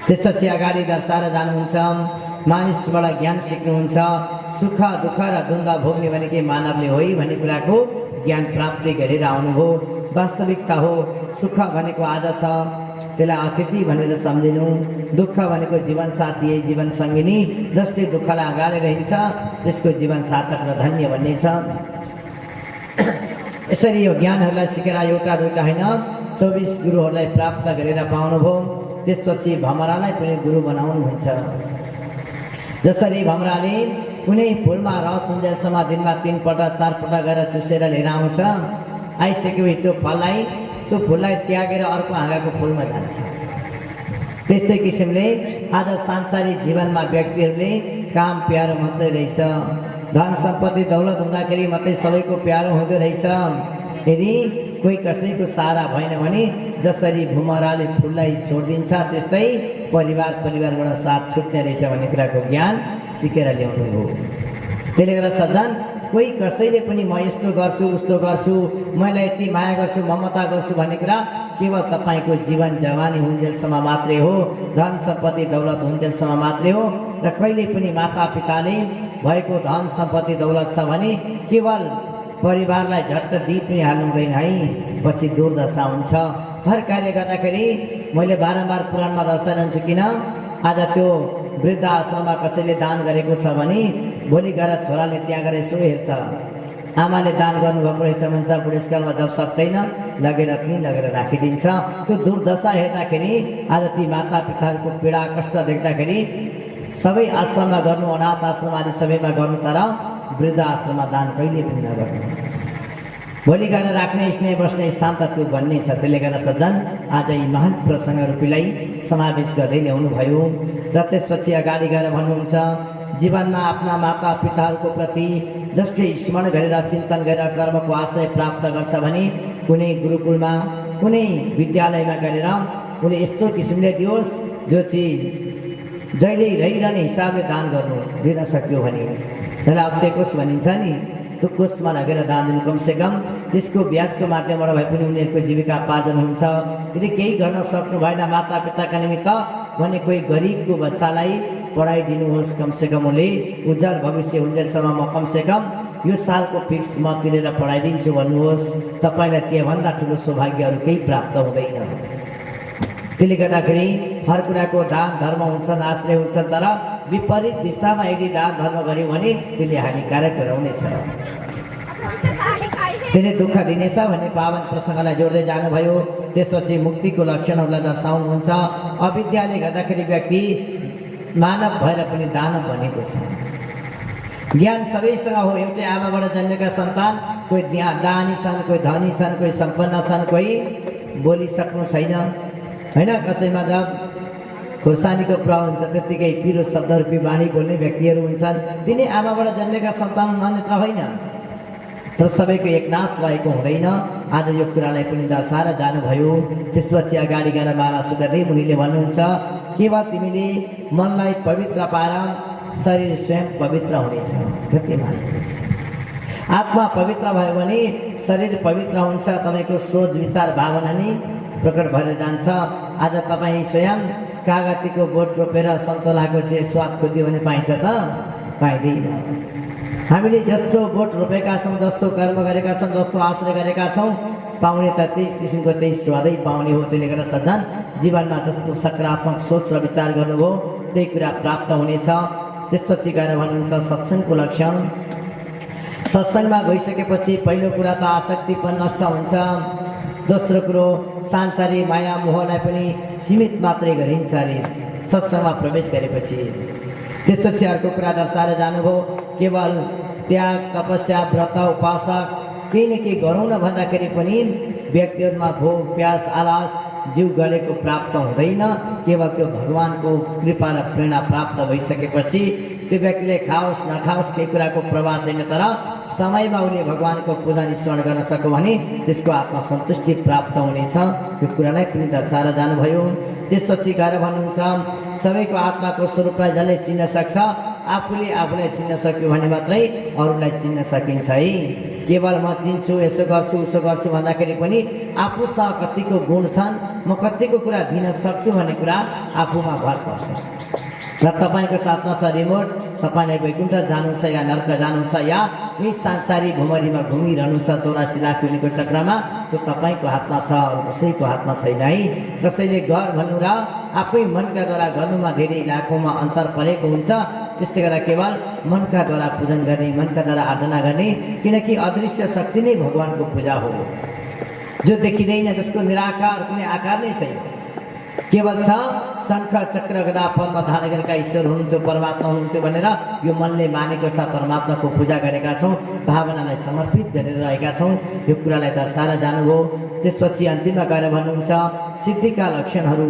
त्यसपछि अगाडि दर्शाएर जानुहुन्छ, मानिसबाट ज्ञान सिक्नुहुन्छ। सुख दुःख र द्वन्द्व भोग्ने भनेकै मानवले होइ भन्ने कुराको ज्ञान प्राप्ति गरेर आउनुभयो। वास्तविकता हो, सुख भनेको आज छ, त्यसलाई अतिथि भनेर सम्झिनु। दुःख भनेको जीवन साथी, जीवन सङ्गिनी, जसले दुःखलाई अगाडि रहन्छ त्यसको जीवन सार्थक र धन्य भन्ने छ। यसरी यो ज्ञानहरूलाई सिकेर एउटा दुईटा होइन 24 गुरुहरूलाई प्राप्त गरेर पाउनुभयो। त्यसपछि भमरालाई पनि गुरु बनाउनुहुन्छ। जसरी भमराले कुनै फुलमा रस हुन्जेलसम्म दिनमा 3 पटक 4 पटक गएर चुसेर लिएर आउँछ, आइसकेपछि त्यो फुललाई त्यागेर अर्को हाँगाको फुलमा जान्छ। त्यस्तै किसिमले आज सांसारिक जीवनमा व्यक्तिहरूले काम प्यारो मात्रै रहेछ, धन सम्पत्ति दौलत हुँदाखेरि मात्रै सबैको प्यारो हुँदो रहेछ। यदि कोही कसैको सहारा भएन भने जसरी भुमराले फुललाई छोडिदिन्छ त्यस्तै परिवारबाट साथ छुट्ने रहेछ भन्ने कुराको ज्ञान सिकेर ल्याउनु हो। त्यसले गर्दा सज्जन, कोही कसैले पनि म यस्तो गर्छु उस्तो गर्छु, मैले यति माया गर्छु ममता गर्छु भन्ने कुरा केवल तपाईँको जीवन जवानी हुन्जेलसम्म मात्रै हो, धन सम्पत्ति दौलत हुन्जेलसम्म मात्रै हो। र कहिले पनि मातापिताले भएको धन सम्पत्ति दौलत छ भने केवल परिवारलाई झट्ट दिई पनि हाल्नु हुँदैन है, पछि दुर्दशा हुन्छ। हर कार्य गर्दाखेरि मैले बारम्बार पुराणमा दर्शाइरहन्छु, किन आज त्यो वृद्ध आश्रममा कसैले दान गरेको छ भने भोलि गएर छोराले त्यहाँ गएर यसो हेर्छ, आमाले दान गर्नुभएको रहेछ भन्छ, बुढेसकालमा जब सक्दैन लगेर राखिदिन्छ। त्यो दुर्दशा हेर्दाखेरि आज ती मातापिताहरूको पीडा कष्ट देख्दाखेरि सबै आश्रममा गर्नु, अनाथ आश्रम आदि सबैमा गर्नु, तर वृद्ध आश्रममा दान कहिले पनि नगर्नु। भोलि गएर राख्ने स्नेह बस्ने स्थान त त्यो बन्ने छ। त्यसले गर्दा सज्जन, आज यी महान प्रसङ्गहरूलाई समावेश गर्दै ल्याउनु भयो। र त्यसपछि अगाडि गएर भन्नुहुन्छ, जीवनमा आफ्ना माता पिताहरूको प्रति जसले स्मरण गरेर चिन्तन गरेर कर्मको आश्रय प्राप्त गर्छ भने कुनै गुरुकुलमा कुनै विद्यालयमा गरेर उसले यस्तो किसिमले दियोस् जो चाहिँ जहिले रहिरहने हिसाबले दान गर्नु दिन सक्यो भने त्यसलाई अक्षय कोष भनिन्छ नि, त्यो कोषमा लगेर दान दिनु। कमसेकम त्यसको ब्याजको माध्यमबाट भए पनि उनीहरूको जीविकापार्जन हुन्छ। यदि केही गर्न सक्नु भएन मातापिताका निमित्त भने कोही गरिबको बच्चालाई पढाइदिनुहोस्, कमसेकम उसले उज्जवल भविष्य हुन्जेलसम्म म कमसेकम यो सालको फिक्स म तिरेर पढाइदिन्छु भन्नुहोस्। तपाईँलाई त्योभन्दा ठुलो सौभाग्य अरू केही प्राप्त हुँदैन। त्यसले गर्दाखेरि हर कुराको दान धर्म हुन्छन्, आश्रय हुन्छन्, तर विपरीत दिशामा यदि दान धर्म गऱ्यौँ भने त्यसले हानिकारक गराउनेछ, त्यसले दुःख दिनेछ भन्ने पावन प्रसङ्गलाई जोड्दै जानुभयो। त्यसपछि मुक्तिको लक्षणहरूलाई दर्शाउनुहुन्छ। अविद्याले गर्दाखेरि व्यक्ति मानव भएर पनि दानव बनेको छ। ज्ञान सबैसँग हो। एउटै आमाबाट जन्मेका सन्तान कोही दानी छन्, कोही धनी छन्, कोही सम्पन्न छन्, कोही बोलिसक्नु छैन होइन। कसैमा जब खुर्सानीको प्रभाव हुन्छ त्यत्तिकै पिरो शब्दरूपी बाणी बोल्ने व्यक्तिहरू हुन्छन्, तिनी आमाबाट जन्मेका सन्तान अन्यत्र होइन। तर सबैको एकनाश रहेको हुँदैन। आज यो कुरालाई पनि दर्शाएर जानुभयो। त्यसपछि अगाडि गएर महाराज सुखदेव मुनिले भन्नुहुन्छ, केवल तिमीले मनलाई पवित्र पार शरीर स्वयं पवित्र हुनेछ। कति मान्नुहुन्छ? आत्मा पवित्र भयो भने शरीर पवित्र हुन्छ। तपाईँको सोच विचार भावना नै प्रकट भएर जान्छ। आज तपाईँ स्वयं कागतीको बोट रोपेर सन्तोलाको चाहिँ स्वाद खोज्यो भने पाइन्छ त? पाइँदैन। हामीले जस्तो बोट रोपेका छौँ, जस्तो कर्म गरेका छौँ, जस्तो आश्रय गरेका छौँ, पाउने त त्यही किसिमको त्यही स्वादै पाउने हो। त्यसले गर्दा सज्जन, जीवनमा जस्तो सकारात्मक सोच र विचार गर्नुभयो त्यही कुरा प्राप्त हुनेछ। त्यसपछि गएर भन्नुहुन्छ सत्सङ्गको लक्षण। सत्सङ्गमा गइसकेपछि पहिलो कुरा त आसक्ति पनि नष्ट हुन्छ, दोस्रो कुरो सांसारिक माया मोहलाई पनि सीमित मात्रै गरिन्छ अरे सत्सङ्गमा प्रवेश गरेपछि। त्यसपछि अर्को कुरा दर्शाएर जानुभयो, केवल त्याग तपस्या व्रत उपासक केही न केही गरौँ न भन्दाखेरि पनि व्यक्तिहरूमा भोग प्यास आलास जीव गलेको प्राप्त हुँदैन। केवल त्यो भगवानको कृपा र प्रेरणा प्राप्त भइसकेपछि त्यो व्यक्तिले खाओस् नखाओस् केही कुराको प्रभाव छैन, तर समयमा उसले भगवानको पूजा स्मरण गर्न सक्यो भने त्यसको आत्मसन्तुष्टि प्राप्त हुनेछ। त्यो कुरालाई पनि दर्शाएर जानुभयो। त्यसपछि गएर भन्नुहुन्छ सबैको आत्माको स्वरूपलाई जसले चिन्न सक्छ, आफूले आफूलाई चिन्न सक्यो भने मात्रै अरूलाई चिन्न सकिन्छ है। केवल म चिन्छु यसो गर्छु उसो गर्छु भन्दाखेरि पनि आफूसँग कतिको गुण छन्, म कतिको कुरा दिन सक्छु भन्ने कुरा आफूमा भर पर्छ। र तपाईँको साथमा छ रिमोट, तपाईँलाई वैकुण्ठ जानु छ या नर्क जानु छ या यही सांसारिक भुमरीमा घुमिरहनु छ 84 लाख योनिको चक्रमा, त्यो तपाईँको हातमा छ, अरू कसैको हातमा छैन है। कसैले गर भन्नु र आफै मनका द्वारा गर्नुमा धेरै लाखौँमा अन्तर परेको हुन्छ। त्यसले गर्दा केवल मनका द्वारा पूजन गर्ने, मनका द्वारा आराधना गर्ने, किनकि अदृश्य शक्ति नै भगवानको पूजा हो, जो देखिँदैन, जसको निराकार कुनै आकार नै छैन। केवल छ शङ्ख चक्र गदा पद्म धारण गरेका ईश्वर हुनुहुन्थ्यो, परमात्मा हुनुहुन्थ्यो भनेर यो मनले मानेको छ, परमात्माको पूजा गरेका छौँ, भावनालाई समर्पित गरेर रहेका छौँ। यो कुरालाई दर्शाएर जानुभयो। त्यसपछि अन्तिममा गएर भन्नुहुन्छ सिद्धिका लक्षणहरू।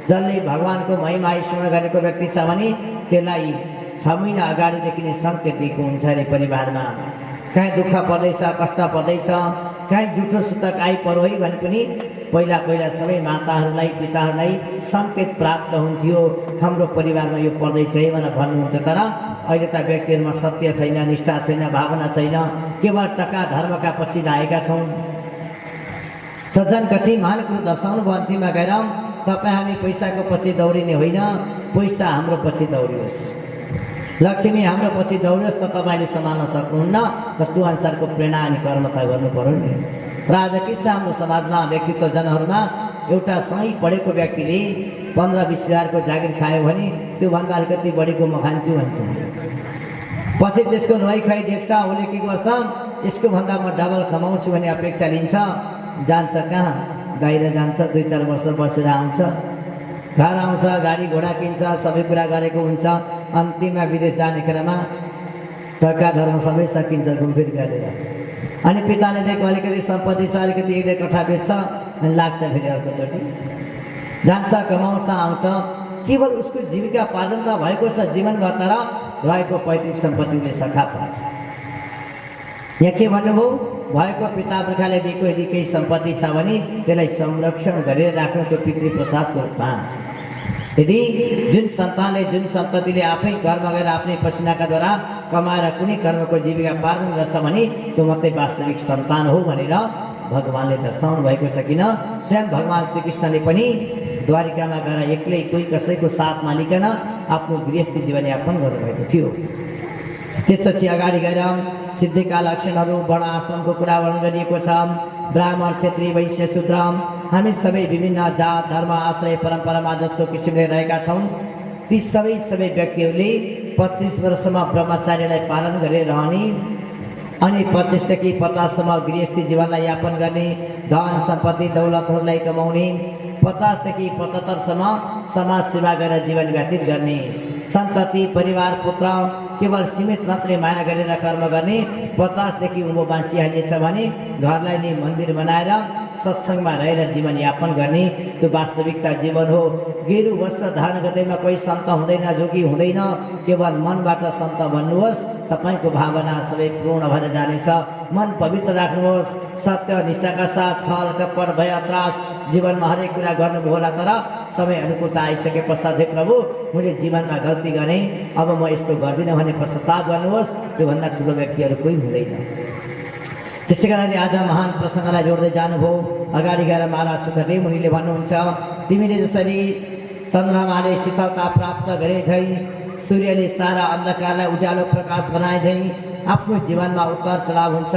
जसले भगवानको महिमा स्मरण गरेको व्यक्ति छ भने त्यसलाई 6 महिना अगाडिदेखि नै सङ्केत दिएको हुन्छ अरे परिवारमा। कहीँ दुःख पर्दैछ, कष्ट पर्दैछ, कहीँ जुठो सुतक आइपरो है भने पनि पहिला पहिला सबै माताहरूलाई पिताहरूलाई सङ्केत प्राप्त हुन्थ्यो, हाम्रो परिवारमा यो पर्दैछ है भनेर भन्नुहुन्थ्यो। तर अहिले त व्यक्तिहरूमा सत्य छैन, निष्ठा छैन, भावना छैन, केवल टका धर्मका पछि लागेका छौँ। सज्जन कति महान कुरो दर्शाउनु भयो अन्तिममा गएर, तपाईँ हामी पैसाको पछि दौडिने होइन, पैसा हाम्रो पछि दौडियोस्, लक्ष्मी हाम्रो पछि दौडियोस् त तपाईँले सम्हाल्न सक्नुहुन्न। तर त्यो अनुसारको प्रेरणा अनि कर्म त गर्नु पर्यो नि। तर आज के छ हाम्रो समाजमा, व्यक्तित्व जनहरूमा एउटा सही पढेको व्यक्तिले 15-20 हजारको जागिर खायो भने त्योभन्दा अलिकति बढीको म खान्छु भन्छ। पछि त्यसको नुहाइ खुवाइ देख्छ, उसले के गर्छ, यसको भन्दा म डबल कमाउँछु भन्ने अपेक्षा लिन्छ, जान्छ कहाँ, बाहिर जान्छ, 2-4 वर्ष बसेर आउँछ, घर आउँछ, गाडी घोडा किन्छ, सबै कुरा गरेको हुन्छ, अन्तिममा विदेश जाने क्रममा टका धर्म सबै सकिन्छ घुमफिर गरेर। अनि पिताले दिएको अलिकति सम्पत्ति छ, अलिकति 1 कट्ठा बेच्छ, अनि लाग्छ फेरि अर्कोचोटि, जान्छ कमाउँछ आउँछ, केवल उसको जीविका पार्जन त भएको छ जीवनभर, तर रहेको पैतृक सम्पत्ति उसले सखा पार्छ। यहाँ के भन्नुभयो, भएको पिता पुर्खाले दिएको यदि केही सम्पत्ति छ भने त्यसलाई संरक्षण गरेर राख्नु, त्यो पितृप्रसादको रूपमा। यदि जुन सन्तानले जुन सन्ततिले आफै कर्म गरेर आफ्नै पसिनाका द्वारा कमाएर कुनै कर्मको जीविका पार्जन गर्छ भने त्यो मात्रै वास्तविक सन्तान हो भनेर भगवानले दर्शाउनु भएको छ। किन स्वयं भगवान श्रीकृष्णले पनि द्वारिकामा गएर एक्लै कोही कसैको साथ नलिकन आफ्नो गृहस्थी जीवनयापन गर्नुभएको थियो। त्यसपछि अगाडि गएर सिद्धिका लक्षणहरू, वर्ण आश्रमको कुरा वर्णन गरिएको छ। ब्राह्मण क्षेत्रीय वैश्य शूद्र हामी सबै विभिन्न जात धर्म आश्रय परम्परामा जस्तो किसिमले रहेका छौँ। ती सबै व्यक्तिहरूले 25 वर्षसम्म ब्रह्मचार्यलाई पालन गरेर रहने, अनि 25 देखि 50 सम्म गृहस्थी जीवनलाई यापन गर्ने, धन सम्पत्ति दौलतहरूलाई कमाउने, 50 देखि 75 सम्म समाज सेवा गरेर जीवन व्यतीत गर्ने, सन्तति परिवार पुत्र केवल सीमित मात्रै माया गरेर कर्म गर्ने, 50 देखि उँभो बाँचिहालिएछ भने घरलाई नै मन्दिर बनाएर सत्सङ्गमा रहेर जीवन यापन गर्ने, त्यो वास्तविकता जीवन हो। गेरु वस्त्र धारण गर्दैमा कोही सन्त हुँदैन, जोगी हुँदैन, केवल मनबाट सन्त भन्नुहोस्, तपाईँको भावना सबै पूर्ण भएर जानेछ। मन पवित्र राख्नुहोस्, सत्य निष्ठाका साथ छल कपट भय त्रास जीवनमा हरेक कुरा गर्नुभयो होला, तर समय अनुकूलता आइसके पश्चात हे प्रभु मैले जीवनमा गल्ती गरेँ, अब म यस्तो गर्दिनँ भने पश्चाताप गर्नुहोस्। त्योभन्दा ठुलो व्यक्तिहरू कोही हुँदैन। त्यसै कारणले आज महान प्रसङ्गलाई जोड्दै जानुभयो। अगाडि गएर महाराज सुखदेव मुनिले भन्नुहुन्छ, तिमीले जसरी चन्द्रमाले शीतलता प्राप्त गरे झै, सूर्यले सारा अन्धकारलाई उज्यालो प्रकाश बनाए झै, आफ्नो जीवनमा उतार चढाव हुन्छ।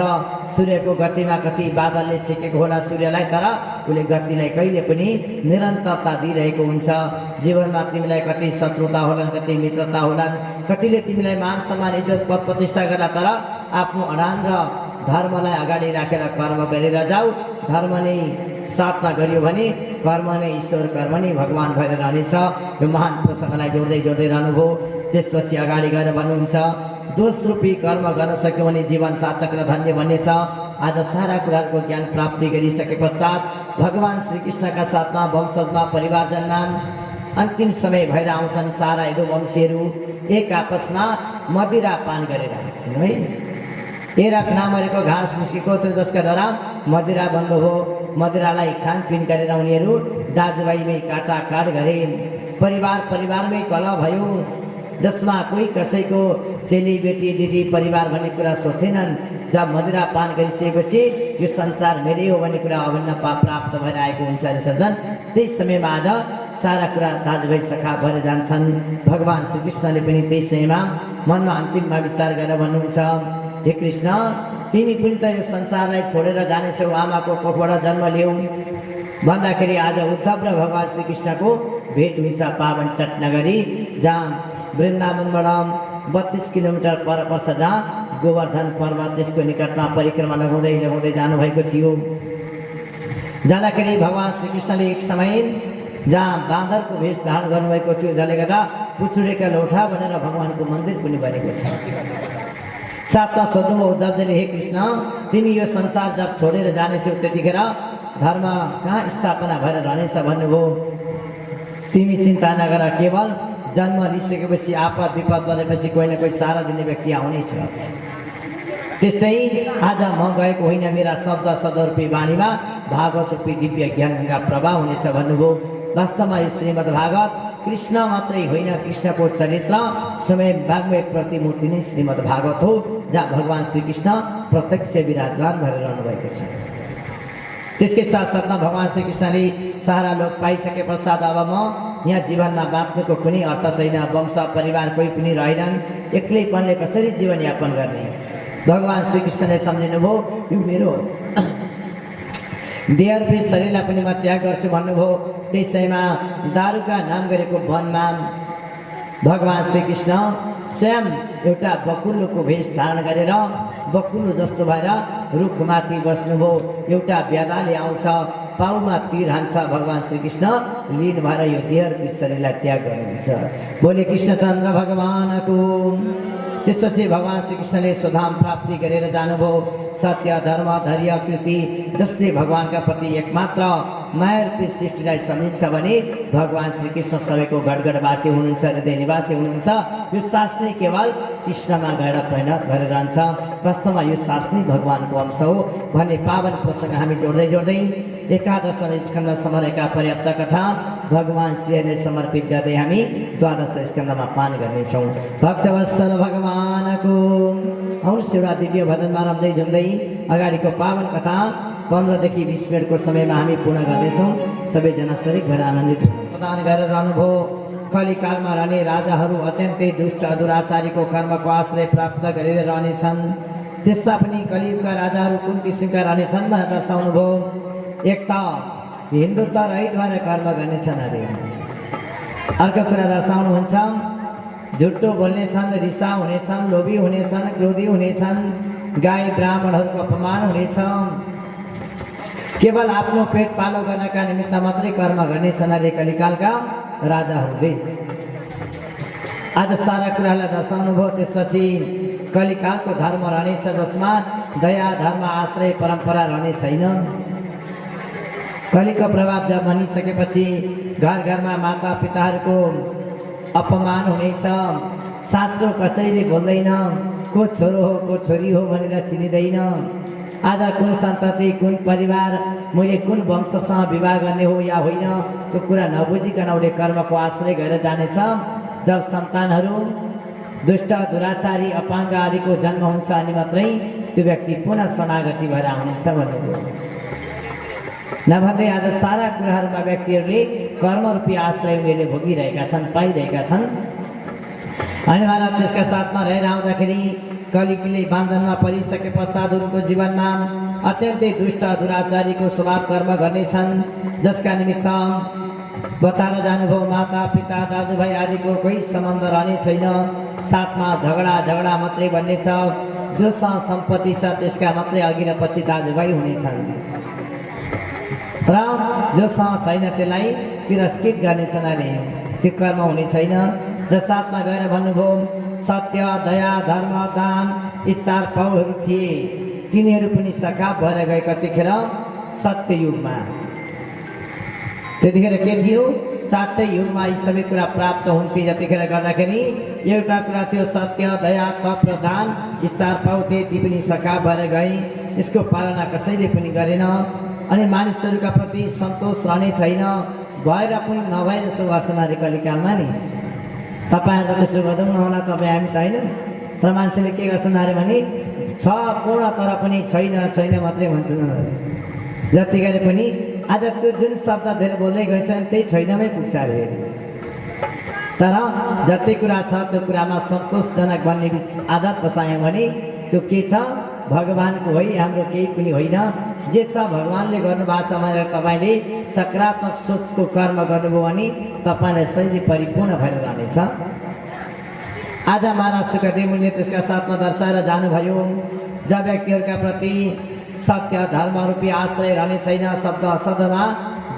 सूर्यको गतिमा कति बादलले छेकेको होला सूर्यलाई, तर उसले गतिलाई कहिले पनि निरन्तरता दिइरहेको हुन्छ। जीवनमा तिमीलाई कति शत्रुता होलान्, कति मित्रता होलान्, कतिले तिमीलाई मान सम्मान इज्जत पद प्रतिष्ठा गर्ला, तर आफ्नो अडान र धर्मलाई अगाडि राखेर कर्म गरेर जाऊ। धर्म नै साथमा गरियो भने कर्म नै ईश्वर, कर्म नै भगवान भएर रहनेछ। यो महान प्रसङ्गलाई जोड्दै जोड्दै रहनुभयो। त्यसपछि अगाडि गएर भन्नुहुन्छ, दोष रूपी कर्म गर्न सक्यो भने जीवन सार्थक र धन्य बन्नेछ। आज सारा कुराहरूको ज्ञान प्राप्ति गरिसके पश्चात भगवान श्रीकृष्णका साथमा वंशजमा परिवारजनमा अन्तिम समय भएर आउँछन्। सारा यदुवंशीहरू एक आपसमा मदिरा पान गरेर है, एरक नमरेको घाँस निस्केको थियो जसका द्वारा मदिरा बन्द हो। मदिरालाई खानपिन गरेर उनीहरू दाजुभाइमै काटाकाट गरे। परिवारमै कलह भयो, जसमा कोही कसैको चेली बेटी दिदी परिवार भन्ने कुरा सोचेनन्। जब मदिरा पान गरिसकेपछि यो संसार मेरै हो भन्ने कुरा अभिन्न प्राप्त भएर आएको हुन्छ अरे सज्जन। त्यही समयमा आज सारा कुरा दाजुभाइ सखा भएर जान्छन्। भगवान श्रीकृष्णले पनि त्यही समयमा मनमा अन्तिममा विचार गरेर भन्नुहुन्छ, हे कृष्ण, तिमी पनि त यो संसारलाई छोडेर जानेछौ, आमाको कोखबाट जन्म लियौ भन्दाखेरि आज उद्धव र भगवान श्रीकृष्णको भेट हुन्छ पावन तट नगरी, जहाँ वृन्दावनबाट 32 किलोमिटर पर पर्छ, जहाँ गोवर्धन पर्वत त्यसको निकटमा परिक्रमा लगाउँदै लगाउँदै जानुभएको थियो। जाँदाखेरि भगवान श्रीकृष्णले एक समय जहाँ बाँदरको भेष धारण गर्नुभएको थियो, जसले गर्दा पुछुडेका लोठा भनेर भगवानको मन्दिर पनि बनेको छ। साथमा सोध्नुभयो उद्धवजीले, हे कृष्ण, तिमी यो संसार जब छोडेर जानेछौ त्यतिखेर धर्म कहाँ स्थापना भएर रहनेछ भन्नुभयो। तिमी चिन्ता नगर, केवल जन्म लिइसकेपछि आपद विपद परेपछि कोही न कोही सारा दिने व्यक्ति आउनेछ। त्यस्तै आज म गएको होइन, मेरा शब्द सदरूपी वाणीमा भागवत रूपी दिव्य ज्ञान गङ्गा प्रवाह हुनेछ भन्नुभयो। वास्तवमा यो श्रीमद् भागवत कृष्ण मात्रै होइन, कृष्णको चरित्र स्वयं वाङ्मय प्रतिमूर्ति नै श्रीमद् भागवत हो, जहाँ भगवान श्रीकृष्ण प्रत्यक्ष विराजमान भएर रहनुभएको छ। त्यसकै साथसाथमा भगवान श्रीकृष्णले सारा लोक पाइसके पश्चात अब म यहाँ जीवनमा बाँच्नुको कुनै अर्थ छैन, वंश परिवार कोही पनि रहेनन्, एक्लैपनले कसरी जीवनयापन गर्ने। भगवान श्रीकृष्णले सम्झिनुभयो, यो मेरो देहरूपी शरीरलाई पनि म त्याग गर्छु भन्नुभयो। त्यसैमा दारुका नाम गरेको वनमा भगवान श्रीकृष्ण स्वयं एउटा बकुल्लोको भेष धारण गरेर बकुल्लो जस्तो भएर रुखमाथि बस्नुभयो। एउटा ब्यादाले आउँछ, पाउमा तीर हान्छ, भगवान श्रीकृष्ण लीन भएर यो देहरूपी शरीरलाई त्याग गर्नुहुन्छ। बोले कृष्णचन्द्र भगवानको। त्यसपछि भगवान श्रीकृष्णले स्वधाम प्राप्ति गरेर जानुभयो। सत्य धर्म धैर्य कृति जसले भगवानका प्रति एकमात्र मायारूपी सृष्टिलाई सम्झिन्छ भने भगवान श्रीकृष्ण सबैको घटघटवासी हुनुहुन्छ, हृदय निवासी हुनुहुन्छ। यो सास नै केवल कृष्णमा गएर परिणत भएर रहन्छ। वास्तवमा यो सास नै भगवानको अंश हो भन्ने पावन प्रसङ्ग हामी जोड्दै जोड्दै एकादश स्कन्द समरेका पर्याप्त कथा भगवान श्रीहरिले समर्पित गर्दै हामी द्वादश स्कन्दमा पान गर्नेछौँ। भक्तवत्सल भगवानको आउनुहोस् एउटा दिव्य भजनमा रम्दै झुम्दै अगाडिको पावन कथा 15 देखि 20 मिनटको समयमा हामी पूर्ण गर्नेछौँ। सबैजना सरिक भएर आनन्दित प्रदान गरेर रहनुभयो। कलिकालमा रहने राजाहरू अत्यन्तै दुष्ट दुराचारीको कर्मको आश्रय प्राप्त गरेर रहनेछन्। त्यसमा पनि कलियुगका राजाहरू कुन किसिमका रहनेछन् भनेर दर्शाउनुभयो। एक त हिन्दुत्व रहित भएर कर्म गर्नेछन् अरे। अर्को कुरा दर्शाउनुहुन्छ, झुट्टो बोल्नेछन्, रिसा हुनेछन्, लोभी हुनेछन्, क्रोधी हुनेछन्, गाई ब्राह्मणहरूको अपमान हुनेछ, केवल आफ्नो पेट पालो गर्नका निमित्त मात्रै कर्म गर्नेछन् अरे कलिकालका राजाहरूले। आज सारा कुरालाई दर्शाउनु भयो। त्यसपछि कलिकालको धर्म रहनेछ जसमा दया धर्म आश्रय परम्परा रहने छैन। कलिको प्रभाव जब बनिसकेपछि घर घरमा माता पिताहरूको अपमान हुनेछ। साँचो कसैले बोल्दैन, को छोरो हो को छोरी हो भनेर चिनिँदैन। आज कुन सन्तति कुन परिवार मैले कुन वंशसँग विवाह गर्ने हो या होइन त्यो कुरा नबुझिकन उसले कर्मको आश्रय गरेर जानेछ। जब सन्तानहरू दुष्ट दुराचारी अपाङ्ग आदिको जन्म हुन्छ अनि मात्रै त्यो व्यक्ति पुनः शरणागति भएर आउनेछ भन्नुभयो। नभन्दै आज सारा कुराहरूमा व्यक्तिहरूले कर्मरूपी आश्रय उनीहरूले भोगिरहेका छन्, पाइरहेका छन्। अनि महाराज त्यसका साथमा रहेर आउँदाखेरि कलिकीले बन्धनमा परिसके पश्चात उनको जीवनमा अत्यन्तै दुष्ट दुराचारीको स्वभाव कर्म गर्नेछन्, जसका निमित्त बताएर जानुभयो माता पिता दाजुभाइ आदिको कोही सम्बन्ध रहने छैन। साथमा झगडा मात्रै भन्ने छ। जोसँग सम्पत्ति छ त्यसका मात्रै अघि र पछि दाजुभाइ हुनेछन् र जोसँग छैन त्यसलाई तिरस्कृत गर्नेछन् अरे, त्यो कर्म हुने छैन। र साथमा गएर भन्नुभयो सत्य दया धर्म दान यी 4 पाउहरू थिए, तिनीहरू पनि सखा भएर गए कतिखेर सत्य युगमा। त्यतिखेर के थियो, 4टै युगमा यी सबै कुरा प्राप्त हुन्थे। जतिखेर गर्दाखेरि एउटा कुरा थियो सत्य दया तप र दान, यी 4 पाउ थिए, ती पनि सखा भएर गए। त्यसको पालना कसैले पनि गरेन अनि मानिसहरूका प्रति सन्तोष रहने छैन। भएर पनि नभए जसो गर्छन् अरे कलिकालमा नि। तपाईँहरू त त्यसो गर्दैनौँ होला, तपाईँ हामी त होइन। तर मान्छेले के गर्छन् अरे भने छ पूर्ण तर पनि छैन मात्रै भन्छन्। जति गरे पनि आज त्यो जुन शब्द धेरै बोल्दै गएछन् त्यही छैनमै पुग्छ अरे। तर जति कुरा छ त्यो कुरामा सन्तोषजनक बन्ने आदत बसायौँ भने त्यो के छ, भगवानको होइ, हाम्रो केही पनि होइन। जे छ भगवानले गर्नुभएको छ भनेर तपाईँले सकारात्मक सोचको कर्म गर्नुभयो भने तपाईँलाई शैली परिपूर्ण भएर रहनेछ। आज महाराज सुखदेव मुनिले त्यसका साथमा दर्शाएर जानुभयो, जब व्यक्तिहरूका प्रति सत्य धर्म रूपी आश्रय रहने छैन, शब्द अशब्दमा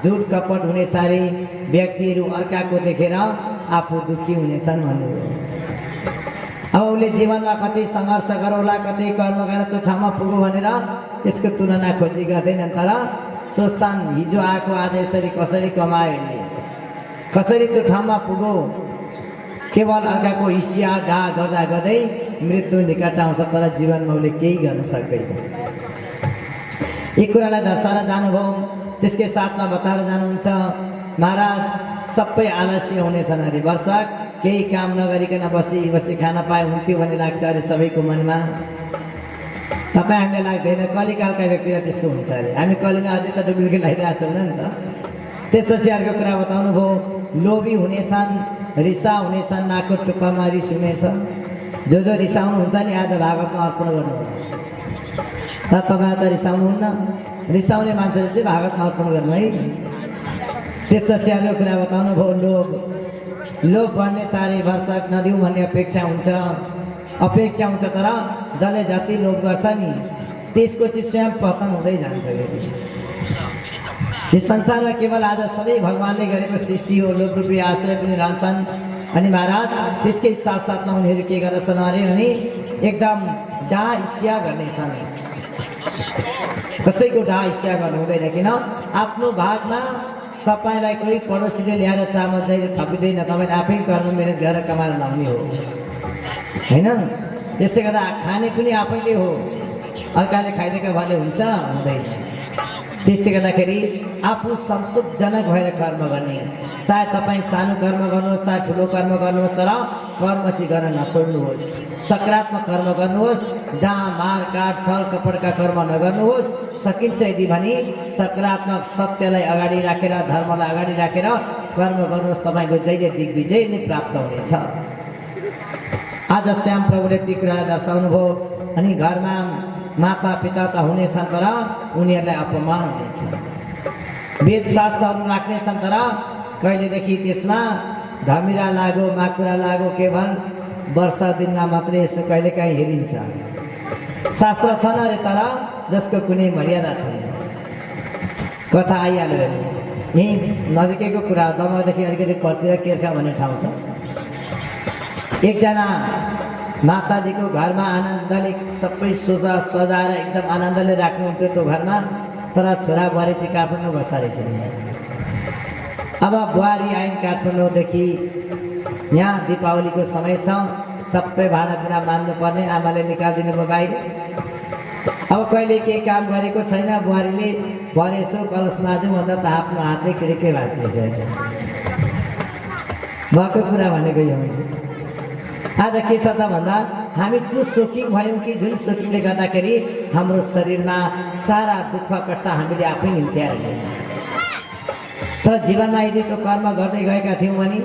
झुट कपट हुनेछ अरे, व्यक्तिहरू अर्काको देखेर आफू दुःखी हुनेछन् भन्नुभयो। अब उसले जीवनमा कति सङ्घर्ष गरौँला, कतै कर्म गरेर त्यो ठाउँमा पुग्यो भनेर त्यसको तुलना खोजी गर्दैनन्। तर सोच्छन् हिजो आएको आज यसरी कसरी कमायो, कसरी त्यो ठाउँमा पुग्यो। केवल अर्काको हिस्सा डा गर्दा गर्दै मृत्यु निकट आउँछ, तर जीवनमा उसले केही गर्न सक्दैन। यी कुरालाई दर्शाएर जानुभयो। त्यसकै साथमा बताएर जानुहुन्छ महाराज सबै आलस्य हुनेछन् अरे, वर्षक केही काम नगरिकन बसी खाना पाए हुन्थ्यो भन्ने लाग्छ अरे सबैको मनमा। तपाईँ हामीलाई लाग्दैन, कलिकालका व्यक्तिलाई त्यस्तो हुन्छ अरे। हामी कलिमा अझै त डुबुल्की लगाइरहेको छौँ नि त। त्यसपछि अर्को कुरा बताउनु भयो, लोभी हुनेछन्, रिसा हुनेछन्, नाकको टुप्पामा रिस हुनेछ। जो रिसाउनुहुन्छ नि आज भागवतमा अर्पण गर्नु होला। तर तपाईँहरू त रिसाउनुहुन्न, रिसाउने मान्छेले चाहिँ भागवतमा अर्पण गर्नु है। त्यसपछि अर्को कुरा बताउनु भयो, लोभ बढ्ने 4 वर्षक नदिउँ भन्ने अपेक्षा हुन्छ। तर जसले जति लोभ गर्छ नि त्यसको चाहिँ स्वयं पतन हुँदै जान्छ। यस संसारमा केवल आज सबै भगवानले गरेको सृष्टि हो, लोभ रूपी आश्रय पनि रहन्छन्। अनि महाराज त्यसकै साथसाथमा उनीहरू के गर्दछन् अरे भने एकदम डा ईर्ष्या गर्नेछन्। कसैको डा ईर्ष्या गर्नु हुँदैन, किन आफ्नो भागमा तपाईँलाई कोही पडोसीले ल्याएर चामल चाहिँ थपिँदैन, तपाईँले आफै कर्म मेहनत गरेर कमाएर लाउने हो होइन। त्यसले गर्दा खाने पनि आफैले हो, अर्काले खाइदिएका भले हुन्छ हुँदैन। त्यसले गर्दाखेरि आफू सन्तोषजनक भएर कर्म गर्ने, चाहे तपाईँ सानो कर्म गर्नुहोस् चाहे ठुलो कर्म गर्नुहोस्, तर कर्म चाहिँ गर्न नछोड्नुहोस्। सकारात्मक कर्म गर्नुहोस्, जहाँ मारकाट छल कपडका कर्म नगर्नुहोस्। सकिन्छ यदि भने सकारात्मक सत्यलाई अगाडि राखेर, धर्मलाई अगाडि राखेर कर्म गर्नुहोस्, तपाईँको जहिले दिग्विजय नै प्राप्त हुनेछ। आज श्याम प्रभुले ती कुरालाई दर्शाउनु भयो। अनि घरमा माता पिता त हुनेछन् तर उनीहरूलाई अपमान हुनेछ। वेद शास्त्रहरू राख्नेछन् तर कहिलेदेखि त्यसमा धमिरा लागो माकुरा लागो केवल वर्ष दिनमा मात्रै यसो कहिलेकाहीँ हेरिन्छ। शास्त्र छन् अरे तर जसको कुनै मर्यादा छैन। कथा आइहाल्यो भने यहीँ नजिकैको कुरा हो, दमकदेखि अलिकति पर्तिर केर्खा भन्ने ठाउँ छ। एकजना माताजीको घरमा आनन्दले सबै सजाएर एकदम आनन्दले राख्नुहुन्थ्यो त्यो घरमा। तर छोरा बुहारी चाहिँ काठमाडौँ बस्दा रहेछ। अब बुहारी आइन् काठमाडौँदेखि, यहाँ दीपावलीको समय छ, सबै भाँडाकुँडा मान्नुपर्ने, आमाले निकालिदिनु भयो बाहिर। अब कहिले केही काम गरेको छैन बुहारीले, भरे यसो कलश माझ्नु भन्दा त आफ्नो हातले खिड्के भाँचिएछ। भएको कुरा भनेको यो मैले। आज के छ त भन्दा हामी त्यो सोकिङ भयौँ कि जुन सोकिङले गर्दाखेरि हाम्रो शरीरमा सारा दुःख कष्ट हामीले आफै निम्त्याएर ल्यायौँ। तर जीवनमा यदि त्यो कर्म गर्दै गएका थियौँ भने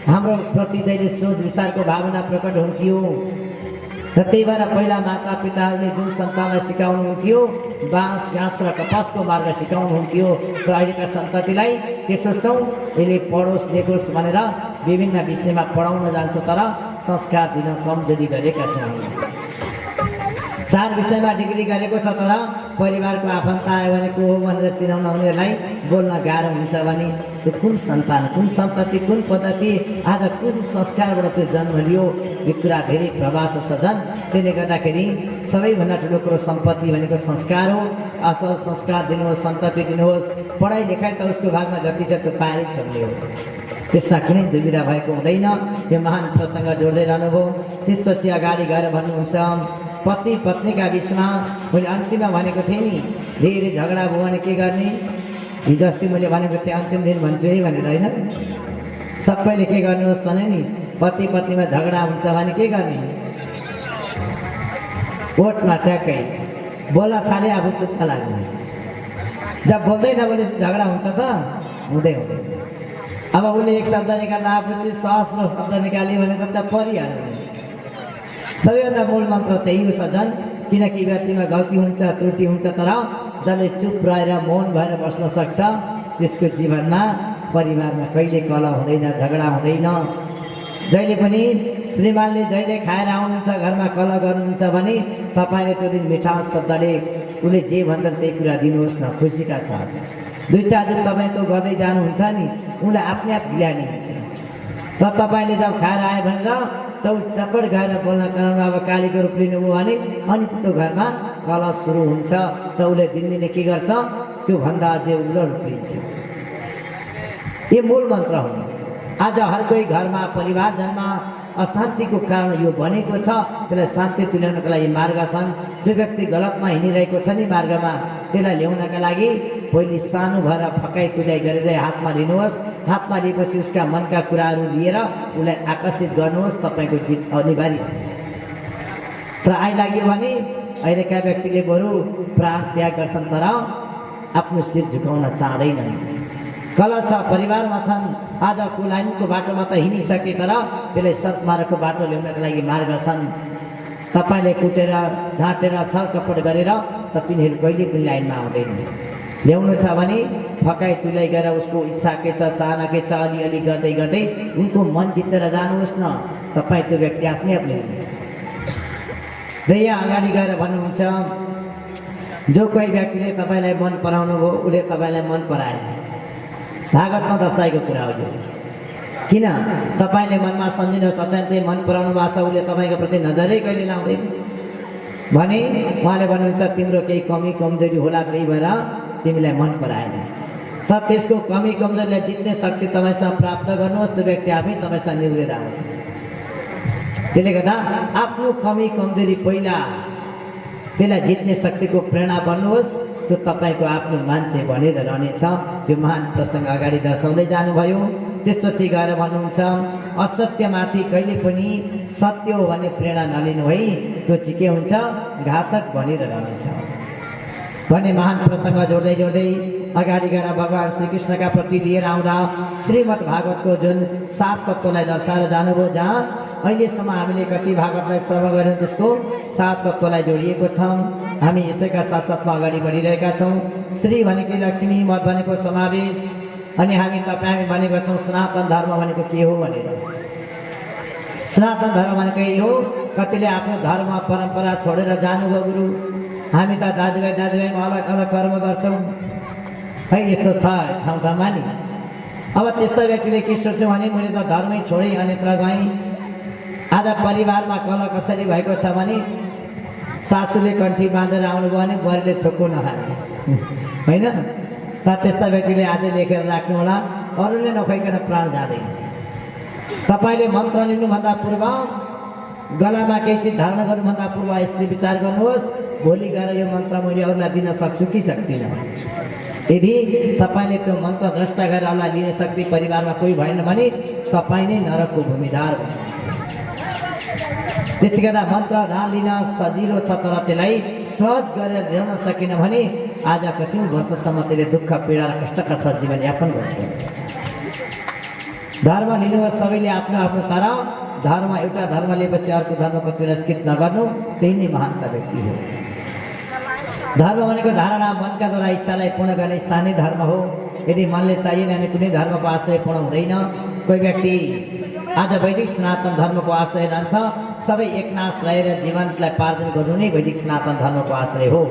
हाम्रो प्रति जहिले सोच विचारको भावना प्रकट हुन्थ्यो। र त्यही भएर पहिला माता पिताहरूले जुन सन्तानलाई सिकाउनुहुन्थ्यो बाँस घाँस र कपासको मार्ग सिकाउनुहुन्थ्यो, तर अहिलेका सन्ततिलाई के सोच्छौँ, यसले पढोस् लेखोस् भनेर विभिन्न विषयमा पढाउन जान्छ, तर संस्कार दिन कमजोरी गरेका छौँ। 4 विषयमा डिग्री गरेको छ, तर परिवारको आफन्त आयो भने को हो भनेर चिनाउन उनीहरूलाई बोल्न गाह्रो हुन्छ भने त्यो कुन सन्तान, कुन सन्तति, कुन पद्धति, आज कुन संस्कारबाट त्यो जन्म लियो, यो कुरा धेरै प्रभाव छ सजन। त्यसले गर्दाखेरि सबैभन्दा ठुलो कुरो सम्पत्ति भनेको संस्कार हो। असल संस्कार दिनुहोस्, सन्तति दिनुहोस्। पढाइ लेखाइ त उसको भागमा जति छ त्यो पाएरै छल्ने हो, त्यसमा कुनै दुविधा भएको हुँदैन। यो महान प्रसङ्ग जोड्दै रहनुभयो। त्यसपछि अगाडि गएर भन्नुहुन्छ, पति पत्नीका बिचमा मैले अन्तिममा भनेको थिएँ नि, धेरै झगडा भयो भने के गर्ने। हिजो अस्ति मैले भनेको थिएँ अन्तिम दिन भन्छु है भनेर, होइन? सबैले के गर्नुहोस् भने नि, पति पत्नीमा झगडा हुन्छ भने के गर्ने, ओठमा ट्याक्कै बोल्न थाले, आफू चुप्प लाग्ने। जब बोल्दै नबोलेपछि झगडा हुन्छ त हुँदै हुँदैन। अब उसले एक शब्द निकाल्दा आफू चाहिँ सहस्र शब्द निकाल्यो भने त परिहाल्यो। सबैभन्दा मूल मन्त्र त्यही हो सजन, किनकि व्यक्तिमा गल्ती हुन्छ, त्रुटि हुन्छ, तर जसले चुप रहेर मौन भएर बस्न सक्छ त्यसको जीवनमा परिवारमा कहिले कलह हुँदैन, झगडा हुँदैन। जहिले पनि श्रीमानले जहिले खाएर आउनुहुन्छ घरमा कलह गर्नुहुन्छ भने तपाईँले त्यो दिन मिठास शब्दले उसले जे भन्छन् त्यही कुरा दिनुहोस् न, खुसीका साथ। 2-4 दिन तपाईँ त्यो गर्दै जानुहुन्छ नि, उसलाई आफ्नै आप बिरानी हुन्छ। तर तपाईँले जब खाएर आयो भनेर चपट गएर बोल्न कराउनु, अब कालीको रूप लिनुभयो भने अनि त्यो घरमा कलह सुरु हुन्छ। त उसले दिनदिनै के गर्छ, त्योभन्दा अझै उग्र रूप लिन्छ। यो मूल मन्त्र हो। आज हर कोही घरमा परिवारजनमा अशान्तिको कारण यो बनेको छ। त्यसलाई शान्ति तुल्याउनका लागि मार्ग छन्। जो व्यक्ति गलतमा हिँडिरहेको छ नि मार्गमा, त्यसलाई ल्याउनका लागि पहिले सानो भएर फकाइ तुल्याइ गरेर हातमा लिनुहोस्। हातमा लिएपछि उसका मनका कुराहरू लिएर उसलाई आकर्षित गर्नुहोस्, तपाईँको जित अनिवार्य हुन्छ। तर आइलाग्यो भने अहिलेका व्यक्तिले बरु प्राण त्याग गर्छन्, तर आफ्नो शिर झुकाउन चाहँदैनन्। कलह छ, परिवारमा छन्, आज कुलाइनको बाटोमा त हिँडिसके, तर त्यसलाई सत्मार्गको बाटो ल्याउनका लागि मार्ग छन्। तपाईँले कुटेर ढाँटेर छलकपट गरेर त तिनीहरू कहिले पनि लाइनमा आउँदैन। ल्याउनु छ भने फकाइ तुल्याइ गरेर उसको इच्छा के छ, चाहना के छ, अलिअलि गर्दै गर्दै उनको मन जितेर जानुहोस् न, तपाईँ त्यो व्यक्ति आफ्नै आफूले हुनुहुन्छ। र यहाँ अगाडि गएर भन्नुहुन्छ, जो कोही व्यक्तिले तपाईँलाई मन पराउनु भयो उसले तपाईँलाई मन पराएन। भागवतमा दर्शाएको कुरा हो यो। किन तपाईँले मनमा सम्झिनुहोस्, अत्यन्तै मन पराउनु भएको छ, उसले तपाईँको प्रति नजरै कहिले लाउँदैन भने उहाँले भन्नुहुन्छ तिम्रो केही कमी कमजोरी होला, त्यही भएर तिमीलाई मन पराएन। तर त्यसको कमी कमजोरीलाई जित्ने शक्ति तपाईँसँग प्राप्त गर्नुहोस्, त्यो व्यक्ति आफै तपाईँसँग निहुरेर आउँछ। त्यसले गर्दा आफ्नो कमी कमजोरी पहिला त्यसलाई जित्ने शक्तिको प्रेरणा बन्नुहोस्, त्यो तपाईँको आफ्नो मान्छे बनेर रहनेछ। यो महान प्रसङ्ग अगाडि दर्शाउँदै जानुभयो। त्यसपछि गएर भन्नुहुन्छ, असत्यमाथि कहिले पनि सत्य हो भने प्रेरणा नलिनु है, त्यो चाहिँ के हुन्छ, घातक बनेर रहनेछ भन्ने महान प्रसङ्ग जोड्दै जोड्दै अगाडि गएर भगवान् श्रीकृष्णका प्रति लिएर आउँदा श्रीमद् भागवतको जुन 7 तत्त्वलाई दर्शाएर जानुभयो, जहाँ अहिलेसम्म हामीले कति भागवतलाई श्रवण गऱ्यौँ त्यसको 7 तत्त्वलाई जोडिएको छ। हामी यसैका साथसाथमा अगाडि बढिरहेका छौँ। श्री भनेको लक्ष्मी, मत भनेको समावेश, अनि हामी भनेको छौँ सनातन धर्म भनेको के हो भनेर। सनातन धर्म भनेको यही हो, कतिले आफ्नो धर्म परम्परा छोडेर जानुभयो गुरु, हामी त दाजुभाइमा अलग अलग कर्म गर्छौँ है, यस्तो छ ठाउँ ठाउँमा नि। अब त्यस्ता व्यक्तिले के सोच्छौँ भने मैले त धर्मै छोडेँ, अन्यत्र गएँ। आज परिवारमा कलह कसरी भएको छ भने सासूले कन्ठी बाँधेर आउनुभयो भने बुहारीले छोक्को नखाने होइन। त त्यस्ता व्यक्तिले आज लेखेर राख्नु होला, अरूले नखाइकन प्राण जाँदैन। तपाईँले मन्त्र लिनुभन्दा पूर्व, गलामा केही चिज धारण गर्नुभन्दा पूर्व यसले विचार गर्नुहोस्, भोलि गएर यो मन्त्र मैले अरूलाई दिन सक्छु कि सक्दिनँ। यदि तपाईँले त्यो मन्त्र द्रष्टा गरेर अरूलाई लिन सक्ने परिवारमा कोही भएन भने तपाईँ नै नरकको भूमिदार हुनुहुन्छ। त्यसले गर्दा मन्त्र नलिन सजिलो छ, तर त्यसलाई सहज गरेर ल्याउन सकिन भने आज कति वर्षसम्म त्यसले दुःख पीडा र कष्टका साथ जीवनयापन गर्नुपर्छ। धर्म लिनुहोस् सबैले आफ्नो आफ्नो, तर धर्म एउटा धर्म लिएपछि अर्को धर्मको तिरस्कृत नगर्नु, त्यही नै महानता व्यक्ति हो। धर्म भनेको धारणा, मनका द्वारा इच्छालाई पूर्ण गर्ने स्थानीय धर्म हो। यदि मनले चाहिएन भने कुनै धर्मको आश्रय पूर्ण हुँदैन। कोही व्यक्ति आज वैदिक सनातन धर्मको आश्रय रहन्छ, सबै एकनाश रहेर जीवनलाई पार्जन गर्नु नै वैदिक सनातन धर्मको आश्रय हो।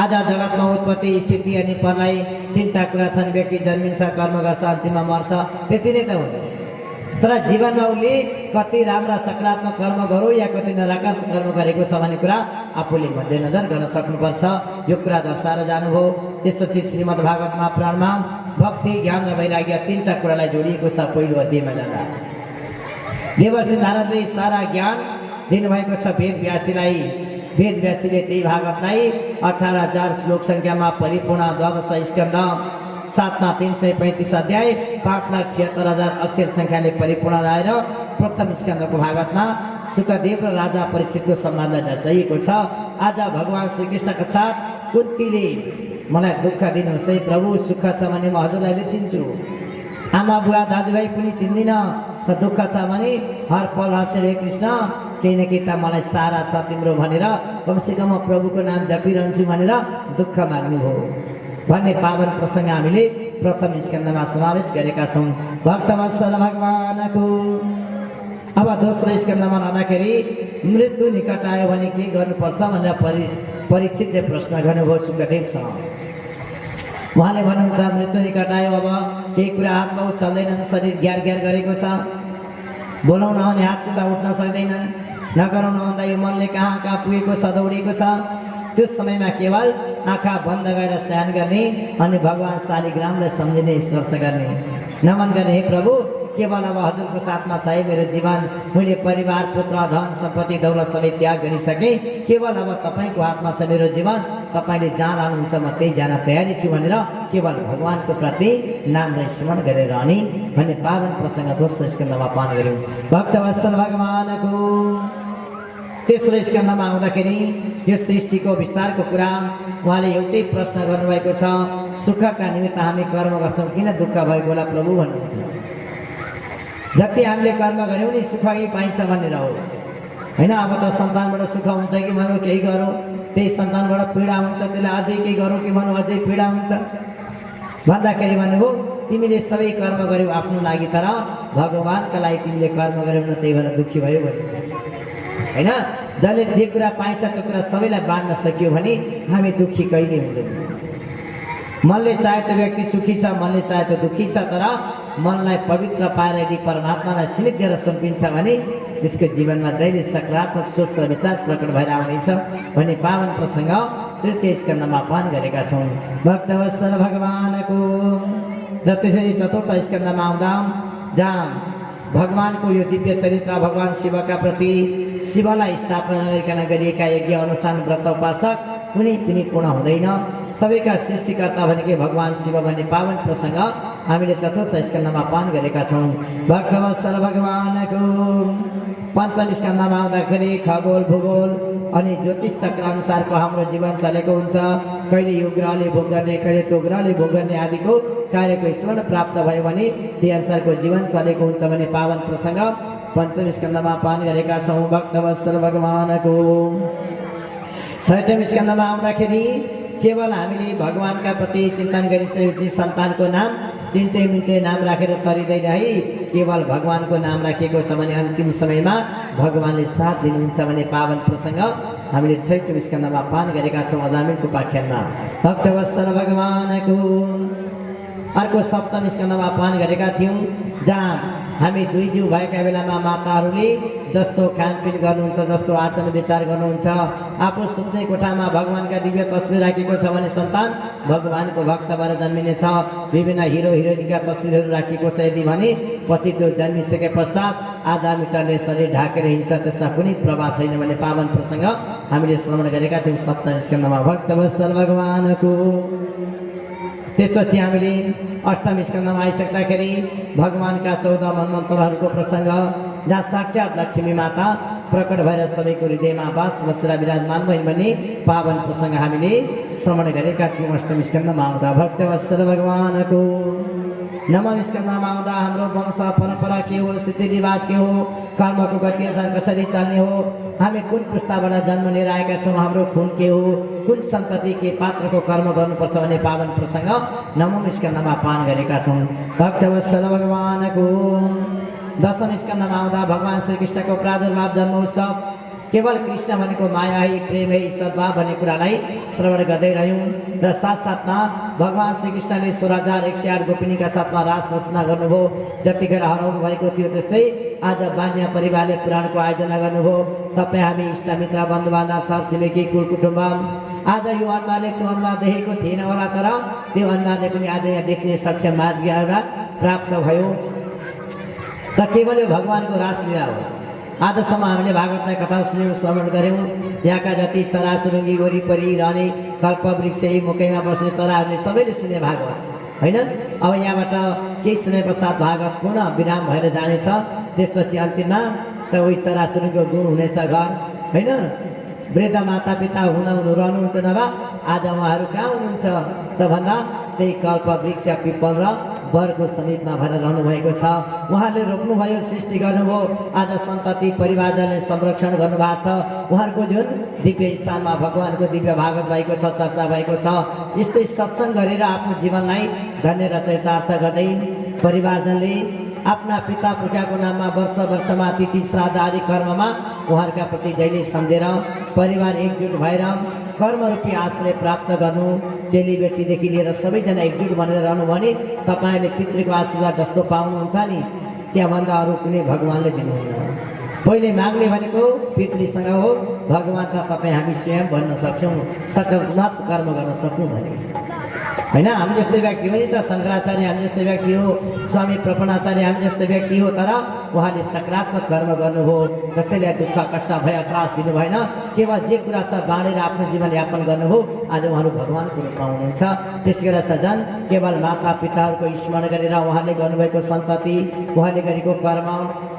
आज जगतमा उत्पत्ति, स्थिति अनि प्रलय तीनटा कुरा छन्। व्यक्ति जन्मिन्छ, कर्म गर्छ, अन्तिममा मर्छ, त्यति नै त हो। तर जीवनमा उसले कति राम्रा सकारात्मक कर्म गरौँ या कति नकारात्मक कर्म गरेको छ भन्ने कुरा आफूले मध्यनजर गर्न सक्नुपर्छ। यो कुरा दर्शाएर जानुभयो। त्यसपछि श्रीमद् भागवत महापुराणमा भक्ति, ज्ञान र वैराग्य तीनटा कुरालाई जोडिएको छ। पहिलो अध्यायमा जाँदा देवर्षि नारदले सारा ज्ञान दिनुभएको छ वेद व्यासजीलाई। वेद व्यासजीले त्यही भागवतलाई 18,000 श्लोक सङ्ख्यामा परिपूर्ण 12 स्कन्द, 7मा 335 अध्याय, 5,76,000 अक्षर सङ्ख्याले परिपूर्ण रहेर प्रथम स्कन्दको भागवतमा सुखदेव र राजा परीक्षितको संवादलाई दर्शाइएको छ। आज भगवान् श्रीकृष्णका साथ कुन्तीले मलाई दुःख दिनुहोस् है प्रभु, सुख छ भने म हजुरलाई बिर्सिन्छु, आमा बुवा दाजुभाइ पनि चिन्दिनँ, त दुःख छ भने हर पल हर्ष हे कृष्ण, केही न केही त मलाई सारा छ तिम्रो भनेर कमसेकम म प्रभुको नाम जपिरहन्छु भनेर दुःख माग्नुभयो भन्ने पावन प्रसङ्ग हामीले प्रथम स्कन्दमा समावेश गरेका छौँ। भक्तवत्सल भगवानको। अब दोस्रो स्कन्दमा रहँदाखेरि मृत्यु निकट आयो भने के गर्नुपर्छ भनेर परीक्षितले प्रश्न गर्नुभयो सुखदेवसँग। उहाँले भन्नुहुन्छ मृत्यु निकट आयो, अब केही कुरा हातमा चल्दैनन्, शरीर ग्यार ग्यार गरेको छ, बोलाउन आउने हात खुट्टा उठ्न सक्दैनन्, नगराउन भन्दा यो मनले कहाँ कहाँ पुगेको छ, दौडेको छ। त्यो समयमा केवल आँखा बन्द गरेर शयन गर्ने अनि भगवान् शालिग्रामलाई सम्झिने, स्पर्श गर्ने, नमन गर्ने। हे प्रभु, केवल अब हजुरको साथमा छ है मेरो जीवन, मैले परिवार, पुत्र, धन, सम्पत्ति, दौलत सबै त्याग गरिसकेँ, केवल अब तपाईँको हातमा छ मेरो जीवन, तपाईँले जहाँ लानुहुन्छ म त्यही जान तयारी छु भनेर केवल भगवान्को प्रति नामलाई स्मरण गरेर रहने भन्ने पावन प्रसङ्ग दोस्रो स्कन्दमा पान गऱ्यौँ। भक्तवत्सल भगवानको। तेस्रो स्कन्दमा आउँदाखेरि यो सृष्टिको विस्तारको कुरा उहाँले एउटै प्रश्न गर्नुभएको छ, सुखका निमित्त हामी कर्म गर्छौँ, किन दुःख भएको होला प्रभु भन्नुहुन्छ। जति हामीले कर्म गऱ्यौँ नि सुख कि पाइन्छ भनेर हो होइन। अब त सन्तानबाट सुख हुन्छ कि भनौँ केही गरौँ, त्यही सन्तानबाट पीडा हुन्छ, त्यसलाई अझै केही गरौँ कि भनौँ अझै पीडा हुन्छ भन्दाखेरि भन्नुभयो तिमीले सबै कर्म गर्यौ आफ्नो लागि, तर भगवान्का लागि तिमीले कर्म गर्यौ न, त्यही भएर दुःखी भयो भने होइन। जसले जे कुरा पाइन्छ त्यो कुरा सबैलाई बाँड्न सक्यो भने हामी दुःखी कहिले हुँदैन। मनले चाहे त्यो व्यक्ति सुखी छ, मनले चाहे त्यो दुःखी छ, तर मनलाई पवित्र पाएर यदि परमात्मालाई सीमित गरेर सुम्पिन्छ भने त्यसको जीवनमा जहिले सकारात्मक सोच र विचार प्रकट भएर आउनेछ भन्ने पावन प्रसङ्ग तृतीय स्कन्दमा पान गरेका छौँ। भक्तवत्सल भगवानको। र त्यसरी चतुर्थ स्कन्दमा आउँदा जहाँ भगवानको यो दिव्य चरित्र, भगवान शिवका प्रति शिवलाई स्थापना नगरिकन गरिएका यज्ञ अनुष्ठान व्रत उपासक कुनै पनि पूर्ण हुँदैन। सबैका सृष्टिकर्ता भनेकै भगवान शिव भन्ने पावन प्रसङ्ग हामीले चतुर्थ स्कन्दमा पान गरेका छौँ। भक्तवत्सल भगवानको। पञ्चम स्कन्दमा आउँदाखेरि खगोल, भूगोल अनि ज्योतिष चक्र अनुसारको हाम्रो जीवन चलेको हुन्छ। कहिले यो ग्रहले भोग गर्ने, कहिले त्यो ग्रहले भोग गर्ने आदिको कार्यको स्मरण प्राप्त भयो भने त्यही अनुसारको जीवन चलेको हुन्छ भने पावन प्रसङ्ग पञ्चम स्कन्दमा पान गरेका छौँ। भक्तवत्सल भगवानको। छैठौँ स्कन्दमा आउँदाखेरि केवल हामीले भगवान्का प्रति चिन्तन गरिसकेपछि सन्तानको नाम चिन्ते मिन्टे नाम राखेर तरिँदैन है। केवल भगवान्को नाम राखेको छ भने अन्तिम समयमा भगवान्ले साथ दिनुहुन्छ भने पावन प्रसङ्ग हामीले छैठौँ स्कन्दमा पान गरेका छौँ अजामिलको उपाख्यानमा। भक्तवत्सल भगवानको। अर्को सप्तम स्कन्दमा पान गरेका थियौँ जहाँ हामी दुई जीव भएका बेलामा माताहरूले जस्तो खानपिन गर्नुहुन्छ, जस्तो आचरण विचार गर्नुहुन्छ, आफू सुत्ने कोठामा भगवान्का दिव्य तस्बिर राखेको छ भने सन्तान भगवान्को भक्त भएर जन्मिनेछ। विभिन्न हिरो हिरोइनका तस्बिरहरू राखिएको छ यदि भने पछि त्यो जन्मिसके पश्चात आधा मिटरले शरीर ढाकेर हिँड्छ, त्यसमा कुनै प्रभाव छैन भने पावन प्रसङ्ग हामीले श्रवण गरेका थियौँ सप्तम स्कन्दमा। भक्तवत्सल भगवानको। त्यसपछि हामीले अष्टम स्कन्दमा आइसक्दाखेरि भगवान्का 14 मन्वन्तरहरूको प्रसङ्ग जहाँ साक्षात् लक्ष्मी माता प्रकट भएर सबैको हृदयमा बास बसेर विराजमान भइन् भने पावन प्रसङ्ग हामीले श्रवण गरेका थियौँ। अष्टम स्कन्धमा आउँदा भक्तवत्सल भगवानको नवम स्कन्धमा आउँदा हाम्रो वंश परम्परा के हो, रीतिरिवाज के हो, कर्मको गति अनुसार कसरी चल्ने हो, हामी कुन पुस्ताबाट जन्म लिएर आएका छौँ, हाम्रो खुन के हो, कुन सन्तति के पात्रको कर्म गर्नुपर्छ भन्ने पावन प्रसङ्ग नवम स्कन्धमा पान गरेका छौँ। भक्तवत्सल भगवानको दशम स्कन्धमा आउँदा भगवान् श्रीकृष्णको प्रादुर्भाव जन्म उत्सव, केवल कृष्ण भनेको माया है, प्रेम है, सद्भाव भन्ने कुरालाई श्रवण गर्दै रह्यौँ र साथसाथमा भगवान् श्रीकृष्णले 16,108 गोपिनीका साथमा रास रचना गर्नुभयो। जतिखेर हराउनु भएको थियो त्यस्तै आज बान्य परिवारले पुराणको आयोजना गर्नुभयो। तपाईँ हामी इष्टमित्र बन्धुबान्धव छरछिमेकी कुल कुटुम्ब आज यो अनुहारले त्यो अनुहार देखेको थिएन होला, तर त्यो अनुहारले पनि आज यहाँ देख्ने सक्षम भाग्य एउटा प्राप्त भयो। त केवल यो भगवानको रासलीला हो। आजसम्म हामीले भागवतलाई कथा सुन्यौँ, श्रवण गऱ्यौँ। यहाँका जति चराचुरुङ्गी वरिपरि रहने कल्पवृक्ष मुखैमा बस्ने चराहरूले सबैले सुने भागवत होइन। अब यहाँबाट केही समय पश्चात भागवत पुनः विराम भएर जानेछ। त्यसपछि अन्तिममा त उही चराचुरुङ्गीको गुण हुनेछ घर होइन। वृद्ध मातापिता हुनुहुनु रहनुहुन्छ नभए आज उहाँहरू कहाँ हुनुहुन्छ त भन्दा त्यही कल्पवृक्ष पिपल र वरको समीपमा भएर रहनुभएको छ। उहाँले रोप्नुभयो, सृष्टि गर्नुभयो। आज सन्तति परिवारले संरक्षण गर्नुभएको छ। उहाँहरूको जुन दिव्य स्थानमा भगवानको दिव्य भागवत भएको छ, चर्चा भएको छ। यस्तै सत्सङ्ग गरेर आफ्नो जीवनलाई धन्य र चरितार्थ गर्दै परिवारजनले आफ्ना पिता पुर्खाको नाममा वर्ष वर्षमा तिथि श्राद्ध आदि कर्ममा उहाँहरूका प्रति जहिले सम्झेर परिवार एकजुट भएर कर्मरूपी आश्रय प्राप्त गर्नु। चेलीबेटीदेखि लिएर सबैजना एकजुट बनेर रहनु भने तपाईँले पितृको आशीर्वाद जस्तो पाउनुहुन्छ नि त्यहाँभन्दा अरू कुनै भगवानले दिनुहुन्न। पहिले माग्ने भनेको पितृसँग हो, भगवान त तपाईँ हामी स्वयं भन्न सक्छौँ, सकारात्मक कर्म गर्न सक्छौँ भने होइन। हामी जस्तै व्यक्ति पनि त शङ्कराचार्य हामी जस्तै व्यक्ति हो, स्वामी प्रपणाचार्य हामी जस्तै व्यक्ति हो, तर उहाँले सकारात्मक कर्म गर्नुभयो। कसैलाई दुःख कष्ट भय त्रास दिनु भएन, केवल जे कुरा छ बाँडेर आफ्नो जीवनयापन गर्नुभयो। आज उहाँहरू भगवानको रूपमा हुनुहुन्छ। त्यसै गरेर सजन केवल माता पिताहरूको स्मरण गरेर उहाँले गर्नुभएको सन्तति, उहाँले गरेको कर्म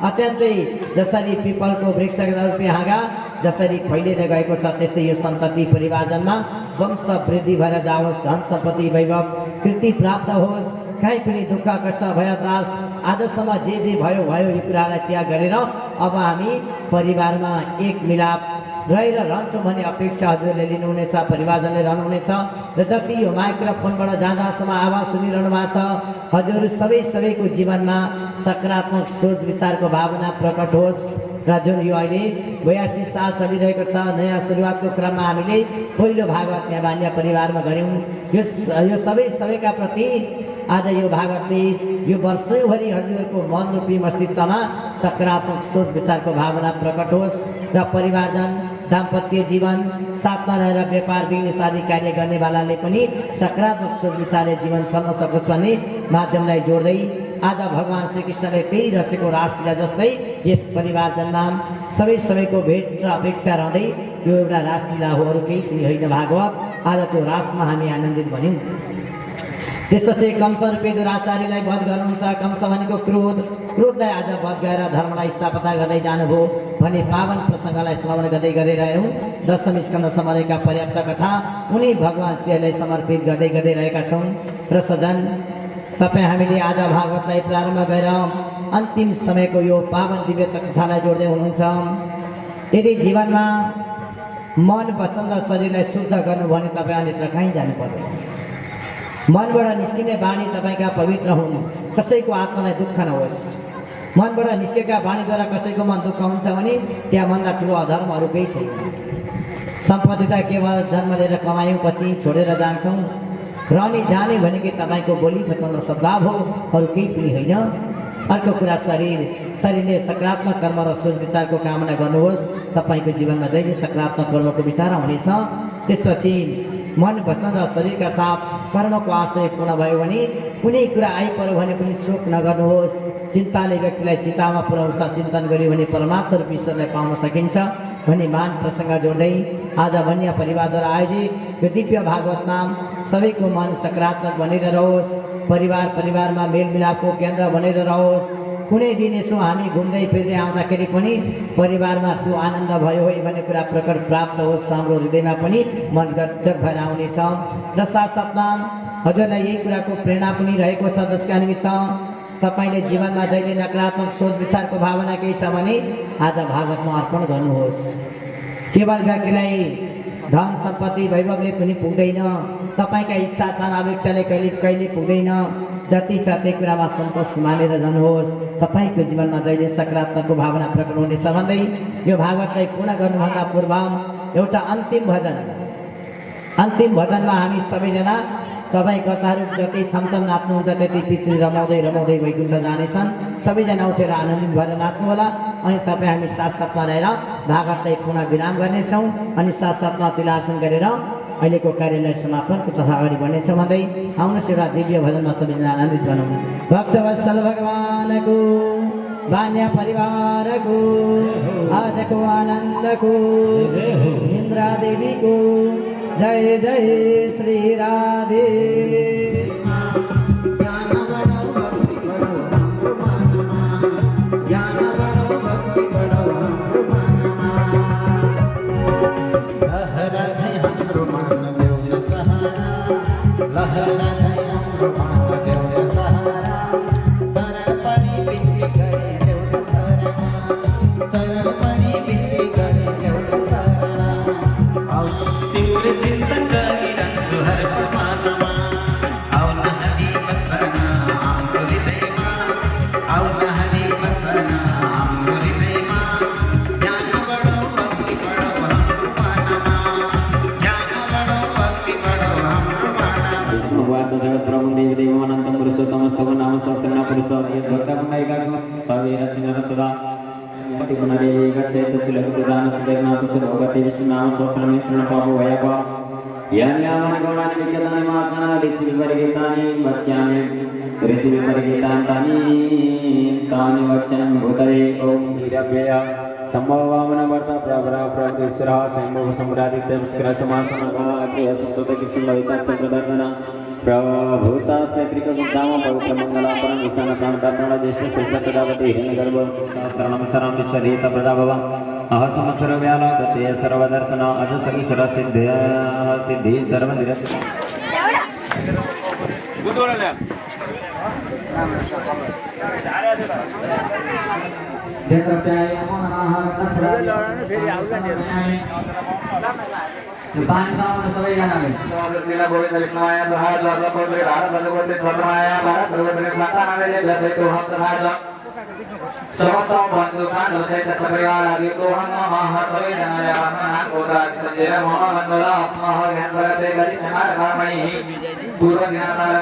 अत्यन्तै जसरी पिपलको वृक्षका रूपी हाँगा जसरी फैलिएर गएको छ त्यस्तै यो सन्तति परिवारजनमा वंश वृद्धि भएर जाओस्, धन सम्पत्ति वैभव कृति प्राप्त होस्, कहीँ पनि दुःख कष्ट भय त्रास आजसम्म जे भयो यो कुरालाई त्याग गरेर अब हामी परिवारमा एक मिलाप रहेर रहन्छौँ भन्ने अपेक्षा हजुरले लिनुहुनेछ, परिवारजनले रहनुहुनेछ। र जति यो माइक्रोफोनबाट जहाँसम्म आवाज सुनिरहनु भएको छ हजुर सबैको जीवनमा सकारात्मक सोच विचारको भावना प्रकट होस्। र जुन यो अहिले 82 साल चलिरहेको छ नयाँ सुरुवातको क्रममा हामीले पहिलो भागवत यहाँ बान्य परिवारमा गऱ्यौँ। यो सबैका प्रति आज यो भागवतले यो वर्षैभरि हजुरको मन रूपी अस्तित्वमा सकारात्मक सोच विचारको भावना प्रकट होस् र परिवारजन दाम्पत्य जीवन साथमा रहेर व्यापार बिजनेस आदि कार्य गर्नेवालाले पनि सकारात्मक सोच विचारले जीवन चल्न सकोस् भन्ने माध्यमलाई जोड्दै आज भगवान् श्रीकृष्णले त्यही रचेको रासलीला जस्तै यस परिवारजनमा सबैको भेट र अपेक्षा रहँदै यो एउटा रासलीला हो, अरू केही पनि होइन भागवत। आज त्यो रासमा हामी आनन्दित भन्यौँ। त्यसपछि कंस रूपी दुराचार्यलाई वध गर्नुहुन्छ। कंस भनेको क्रोधलाई आज वध गरेर धर्मलाई स्थापना गर्दै जानुभयो भने पावन प्रसङ्गलाई श्रवण गर्दै गरिरहेछौँ। दशम स्कन्धसम्मका पर्याप्त कथा उनी भगवान् श्रीलाई समर्पित गर्दै रहेका छौँ। र सजन तपाईँ हामीले आज भागवतलाई प्रारम्भ गरेर अन्तिम समयको यो पावन दिव्य कथालाई जोड्दै हुनुहुन्छ। यदि जीवनमा मन वचन र शरीरलाई शुद्ध गर्नु भने तपाईँ अन्यत्र कहीँ जानु पर्दैन। मनबाट निस्किने बाणी तपाईँका पवित्र हुन्, कसैको आत्मालाई दुःख नहोस्। मनबाट निस्केका बाणीद्वारा कसैको मन दुःख हुन्छ भने त्यहाँभन्दा ठुलो अधर्म अरू केही छैन। सम्पत्ति त केवल जन्म लिएर कमायौँ पछि छोडेर जान्छौँ। रहने जाने भनेकै तपाईँको बोली वचन र सद्भाव हो, अरू केही पनि होइन। अर्को कुरा शरीरले सकारात्मक कर्म र सोच विचारको कामना गर्नुहोस्। तपाईँको जीवनमा जहिले सकारात्मक कर्मको विचार हुनेछ। त्यसपछि मन वचन र शरीरका साथ कर्मको आश्रय पूर्ण भयो भने कुनै कुरा आइपर्यो भने पनि शोक नगर्नुहोस्। चिन्ताले व्यक्तिलाई चितामा पुर्याउँछ, चिन्तन गर्यो भने परमार्थ रूप ईश्वरलाई पाउन सकिन्छ भन्ने मान प्रसङ्ग जोड्दै आज वन्य परिवारद्वारा आयोजित यो दिव्य भागवतमा सबैको मन सकारात्मक बनेर रहोस्, परिवारमा मेलमिलापको केन्द्र बनेर रहोस्। कुनै दिन यसो हामी घुम्दै फिर्दै आउँदाखेरि पनि परिवारमा त्यो आनन्द भयो है भन्ने कुरा प्रकट प्राप्त होस्, हाम्रो हृदयमा पनि मन गदगद भएर आउनेछ। र साथसाथमा हजुरलाई यही कुराको प्रेरणा पनि रहेको छ, जसका निमित्त तपाईँले जीवनमा जहिले नकारात्मक सोच विचारको भावना केही छ भने आज भागवतमा अर्पण गर्नुहोस्। केवल व्यक्तिलाई धन सम्पत्ति वैभवले पनि पुग्दैन, तपाईँका इच्छा चाहना अपेक्षाले कहिले कहिले पुग्दैन। जति छ त्यही कुरामा सन्तोष मानेर जानुहोस्, तपाईँको जीवनमा जहिले सकारात्मकको भावना प्रकट हुनेछ भन्दै यो भागवतलाई पूर्ण गर्नुभन्दा पूर्व एउटा अन्तिम भजनमा हामी सबैजना तपाईँ कर्ताहरू जति छमछम नाच्नुहुन्छ त्यति पितृ रमाउँदै रमाउँदै वैकुण्ठ जानेछन्। सबैजना उठेर आनन्दित भएर नाच्नु होला। अनि तपाईँ हामी साथसाथमा रहेर भागवतलाई पुनः विराम गर्नेछौँ अनि साथसाथमा तिलार्चन गरेर अहिलेको कार्यलाई समापनको तथा अगाडि बढ्नेछौँ भन्दै आउनुहोस् एउटा दिव्य भजनमा सबैजना आनन्दित बनौँ। भक्तवत्सल भगवानको बान्या परिवारको आजको आनन्दको इन्द्रा देवीको जय जय श्री राधे। प्रभुता श्रेत्रिक गुप्ताम पवित्र मंगलापरम ईशान प्राणतारण ज्येष्ठ श्रेष्ठ प्रजापति हिरण्यगर्भ शरणं शरणं विश्वरीत प्रजाभव अहसम सर्वव्याला प्रत्यय सर्वदर्शन अज सर्वेश्वर सिद्धि सर्वनिरत पानी साउन्ड सबैजनाले लीला गोविन्द विष्णुमाया दहार लग्न कोटले भारत भगवती धर्ममाया भारत भगवती मातानाले जसैको हम समाज समस्त बन्धु बान्धव सहित सपरिवार आदिको हम महा सबैजनाले आफ्नो नामको राज सञ्जेर मोहन मनोला अस्मह ज्ञान गरते गरी समार कर्मणि पूर्व ज्ञानतार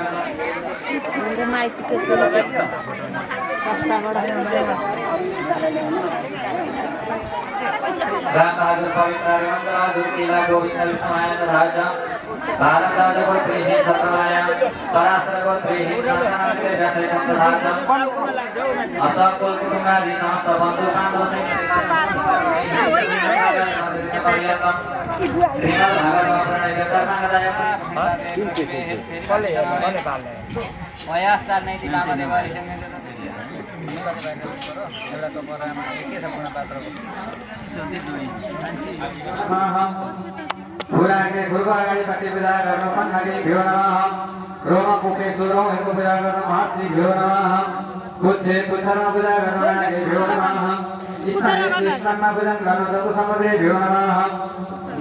रामराज पवित्र मंगलादुर लीला गोविंद विष्णुमाया राजा भारत राजा को प्रेही सत्रमाया पराशर को प्रेही सत्रनाके जैसे संसार असकुल कुटुंबादि समस्त बंधु बांधव सहित श्रीमद् भागवत प्रणय कर्मदाय वयास्तार नहीं दिला मने वाली पुराणे गुरुको अगाडि पट्टि पूजा गर्नु पन्नाले भ्यो नमः रोमा कुके सुरौ हेको पूजा गर्नु महर्षि भ्यो नमः पुच्छे पुच्छरमा पूजा गर्नु नागे भ्यो नमः स्नानमा पूजन गर्नु जतु समुद्रे भ्यो नमः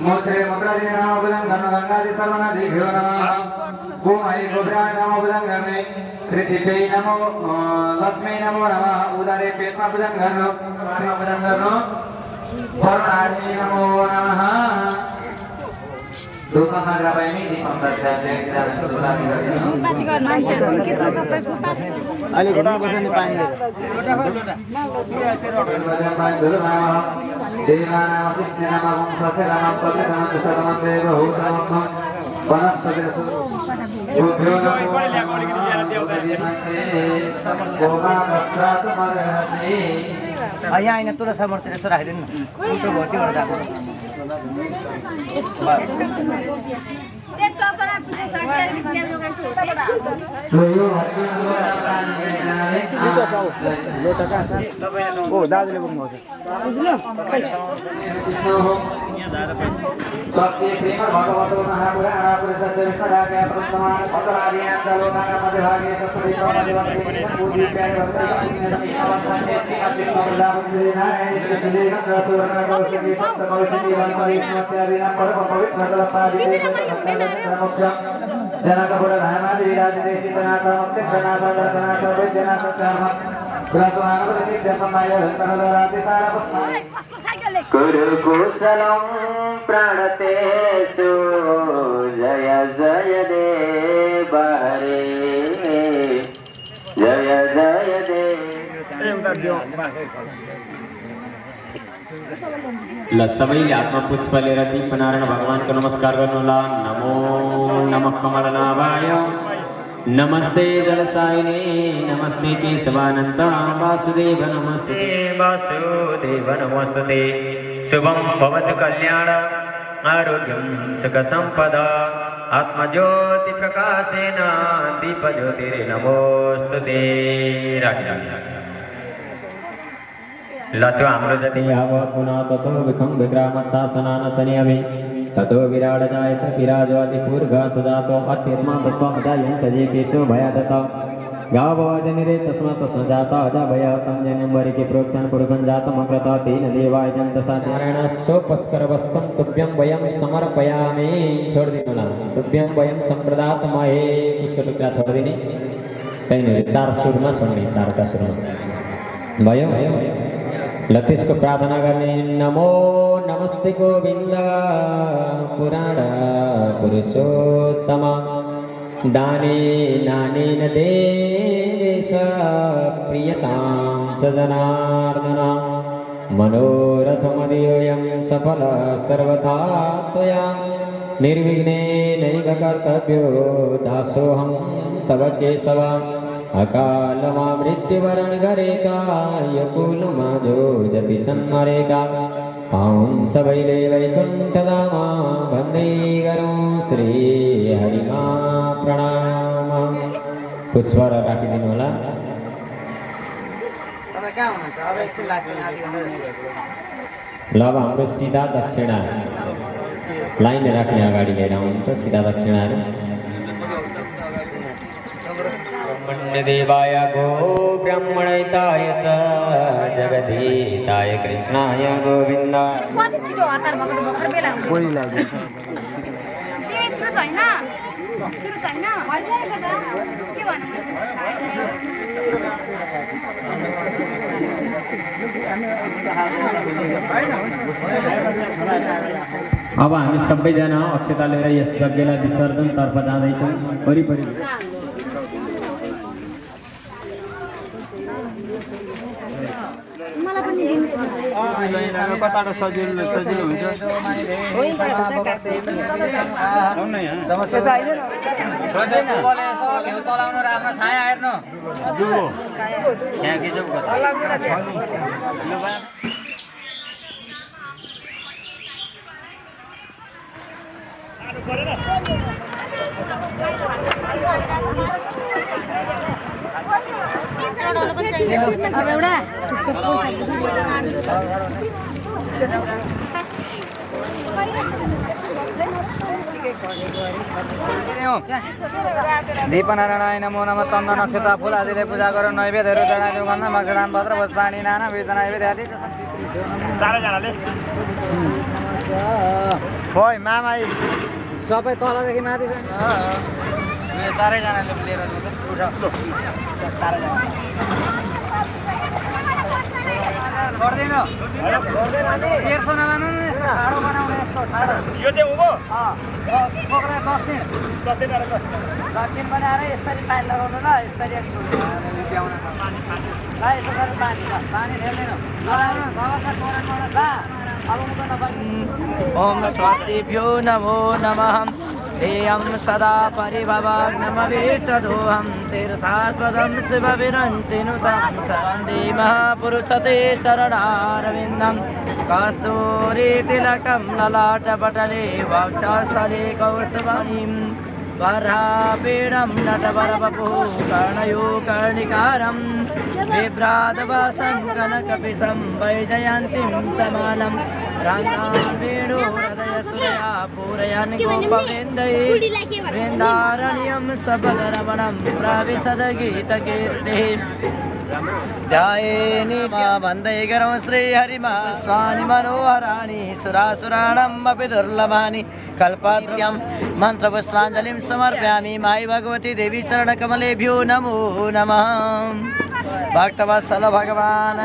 मोत्रे मुद्रादि नाम पूजन गर्नु गङ्गादि सर्वनदी भ्यो नमः गोमय गोब्राय नाम पूजन गर्ने पृथ्वी नमो लक्ष्मी नमो नमः उदारे पेटमा पूजन गर्नु वरुणादि नमो नमः दुःखमा ग्रहमै दीपम दर्शनले अलि घुम्नु पर्छ नि पानीले यहाँ आइन तुला समर्थ यसो राखिदिनु न उल्टो भर्ती भएर जाएको ओ दाजुले बोल्नुभएको स्वस्ति श्रीमद् भगवतो महापुराण पुरुषस्य विष्णुराज्ञा प्रवर्तमान पतरादीनां लोकानां मध्यभागे सप्तदिक्पालदेवते पूजिप्याय कुरुकुशलं प्रणतेषु जय जय देव हरे जय जय देव ल सबैले हातमा पुष्प लिएर दीपनारायण भगवानको नमस्कार गर्नुहोला। नमो नमः कमलनाभाय नमस्ते जलसायिने नमस्ते केशवानन्द वासुदेव नमस्ते वासुदेव नमस्ते शुभं भवतु कल्याण आरोग्यं सुखसम्पदा आत्मज्योतिप्रकाशेन दीपज्योतिर्नमोस्तुते। लतो हाम्रो जति आव पुनः ततो विखं विक्रामत्शासनान शनियमे ततो विराड जायत विराजवादि पूर्व सदातो अत्यत्मा तस्व अजायन्त जे केचो भयादत गावजनिरे तस्मा तस्म जाता अजा भयातं जन्मरि के प्रोक्षण पुरुषं जातम अकृत तेन देवाय जन्त साधारण सोपस्कर वस्तम तुभ्यं वयं समर्पयामि। छोड़ दिनु ना तुभ्यं वयं संप्रदातमहे उसको टुकड़ा छोड़ दिनी तैने चार सुरमा छोड्ने चारका सुरमा भयो लतीश को प्रार्थना करने नमो नमस्ते गोविंद पुराण पुरुषोत्तम दाने नाने न देवेश प्रियतां च जनार्दन मनोरथमधियोऽयं सफल सर्वथा त्वया निर्विघ्नेनैव कर्तव्यो दासोऽहं तव केशव अकालमा मृत्युवरण गरेका यकुलमा जो जति सन्मरेका पाउन् सबैले वैकुण्ठधामा भन्दै गरौँ श्री हरिमा प्रणाम। पुष्पर राखिदिनु होला। ल अब हाम्रो सिधा दक्षिणा लाइन राख्ने अगाडि लिएर आउनुहुन्छ सिधा दक्षिणाहरू। देवाय गो ब्रह्मणैताय च जगदीताय कृष्णाय गोविन्द अब हामी सबैजना अक्षता लिएर यस यज्ञलाई विसर्जनतर्फ जाँदैछौँ। वरिपरि कताबाट सजिलो सजिलो हुन्छ चलाउनु राम्रो छाया हेर्नु अब एउटा दीपनारायणाय नमो नमः चन्दन नक्षत्र फुल आदिले पूजा गरौँ। नैवेद्यहरू चढाइदेऊ गन्ध मक्षराम भद्र भोज पानी नाना बीज नैवेद्य आदि चारैजनाले खोइ मामा सबै तलदेखि माथि छ नि चारैजनाले लिएर उठ गर्दैन तेर्सो नमान्नु नि ठाडो बनाउने यस्तो ठाडो यो चाहिँ उँभो पोखरा दक्षिण बनाएर यसरी पानी लगाउनु ल यसरी ल्याउन ल यसो गरेर पानी फेर्दैन ओम स्वास्तिभ्यो नमो नमः ध्येयं सदा परिभवाग्नमवेष्टदोहं तीर्थास्पदं शिवविरञ्चिनुतं सवन्दे महापुरुषते चरणारविन्दं कस्तूरीतिलकं ललाटपटले वक्षस्थले कौस्तुभमणिं वरापीडं नटवरवपुः कर्णयो कर्णिकारं बिभ्रातवासं कनकपिशं वैजयन्तीं समानं रङ्गां वेणुहृदयसुरया पूरयन् गोपवृन्दैः वृन्दारण्यं सपदरमणं प्रविशद गीतकीर्तिः ध्यायेनि मा वन्दे गरं श्रीहरिमा स्वानि मनोहराणि सुरासुराणाम् अपि दुर्लभानि कल्पत्रयं मन्त्रपुष्पाञ्जलिं समर्पयामि मायि भगवती देवी चरणकमलेभ्यो नमो नमः भक्तवत्सल भगवान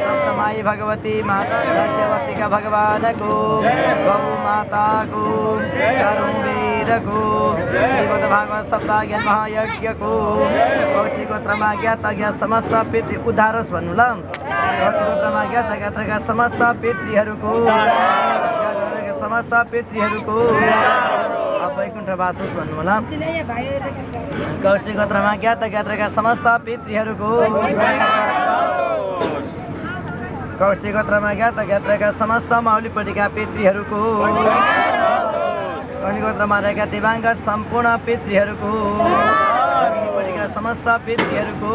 सप्तमाई भगवती माता सत्यवती का भगवान को गौ माता को करुण वेद को श्रीमद् भागवत सप्ताह ज्ञान महायज्ञ को कौशिक गोत्रमा ज्ञात ज्ञात समस्त पितृ उद्धारस भन्नु ल कौशिक गोत्रमा ज्ञात ज्ञातका समस्त पितृहरूको समस्त पितृहरूको वैकुण्ठ वासोस भन्नु होला कौशिक गोत्रमा ज्ञात ज्ञातका समस्त पितृहरूको कौशिक गोत्रमा ज्ञात ज्ञातका समस्त मौलिपट्टिका पितृहरूको कौशिक गोत्रमा रहेका दिवाङ्गत सम्पूर्ण पितृहरूको मौलिपट्टिका समस्त पितृहरूको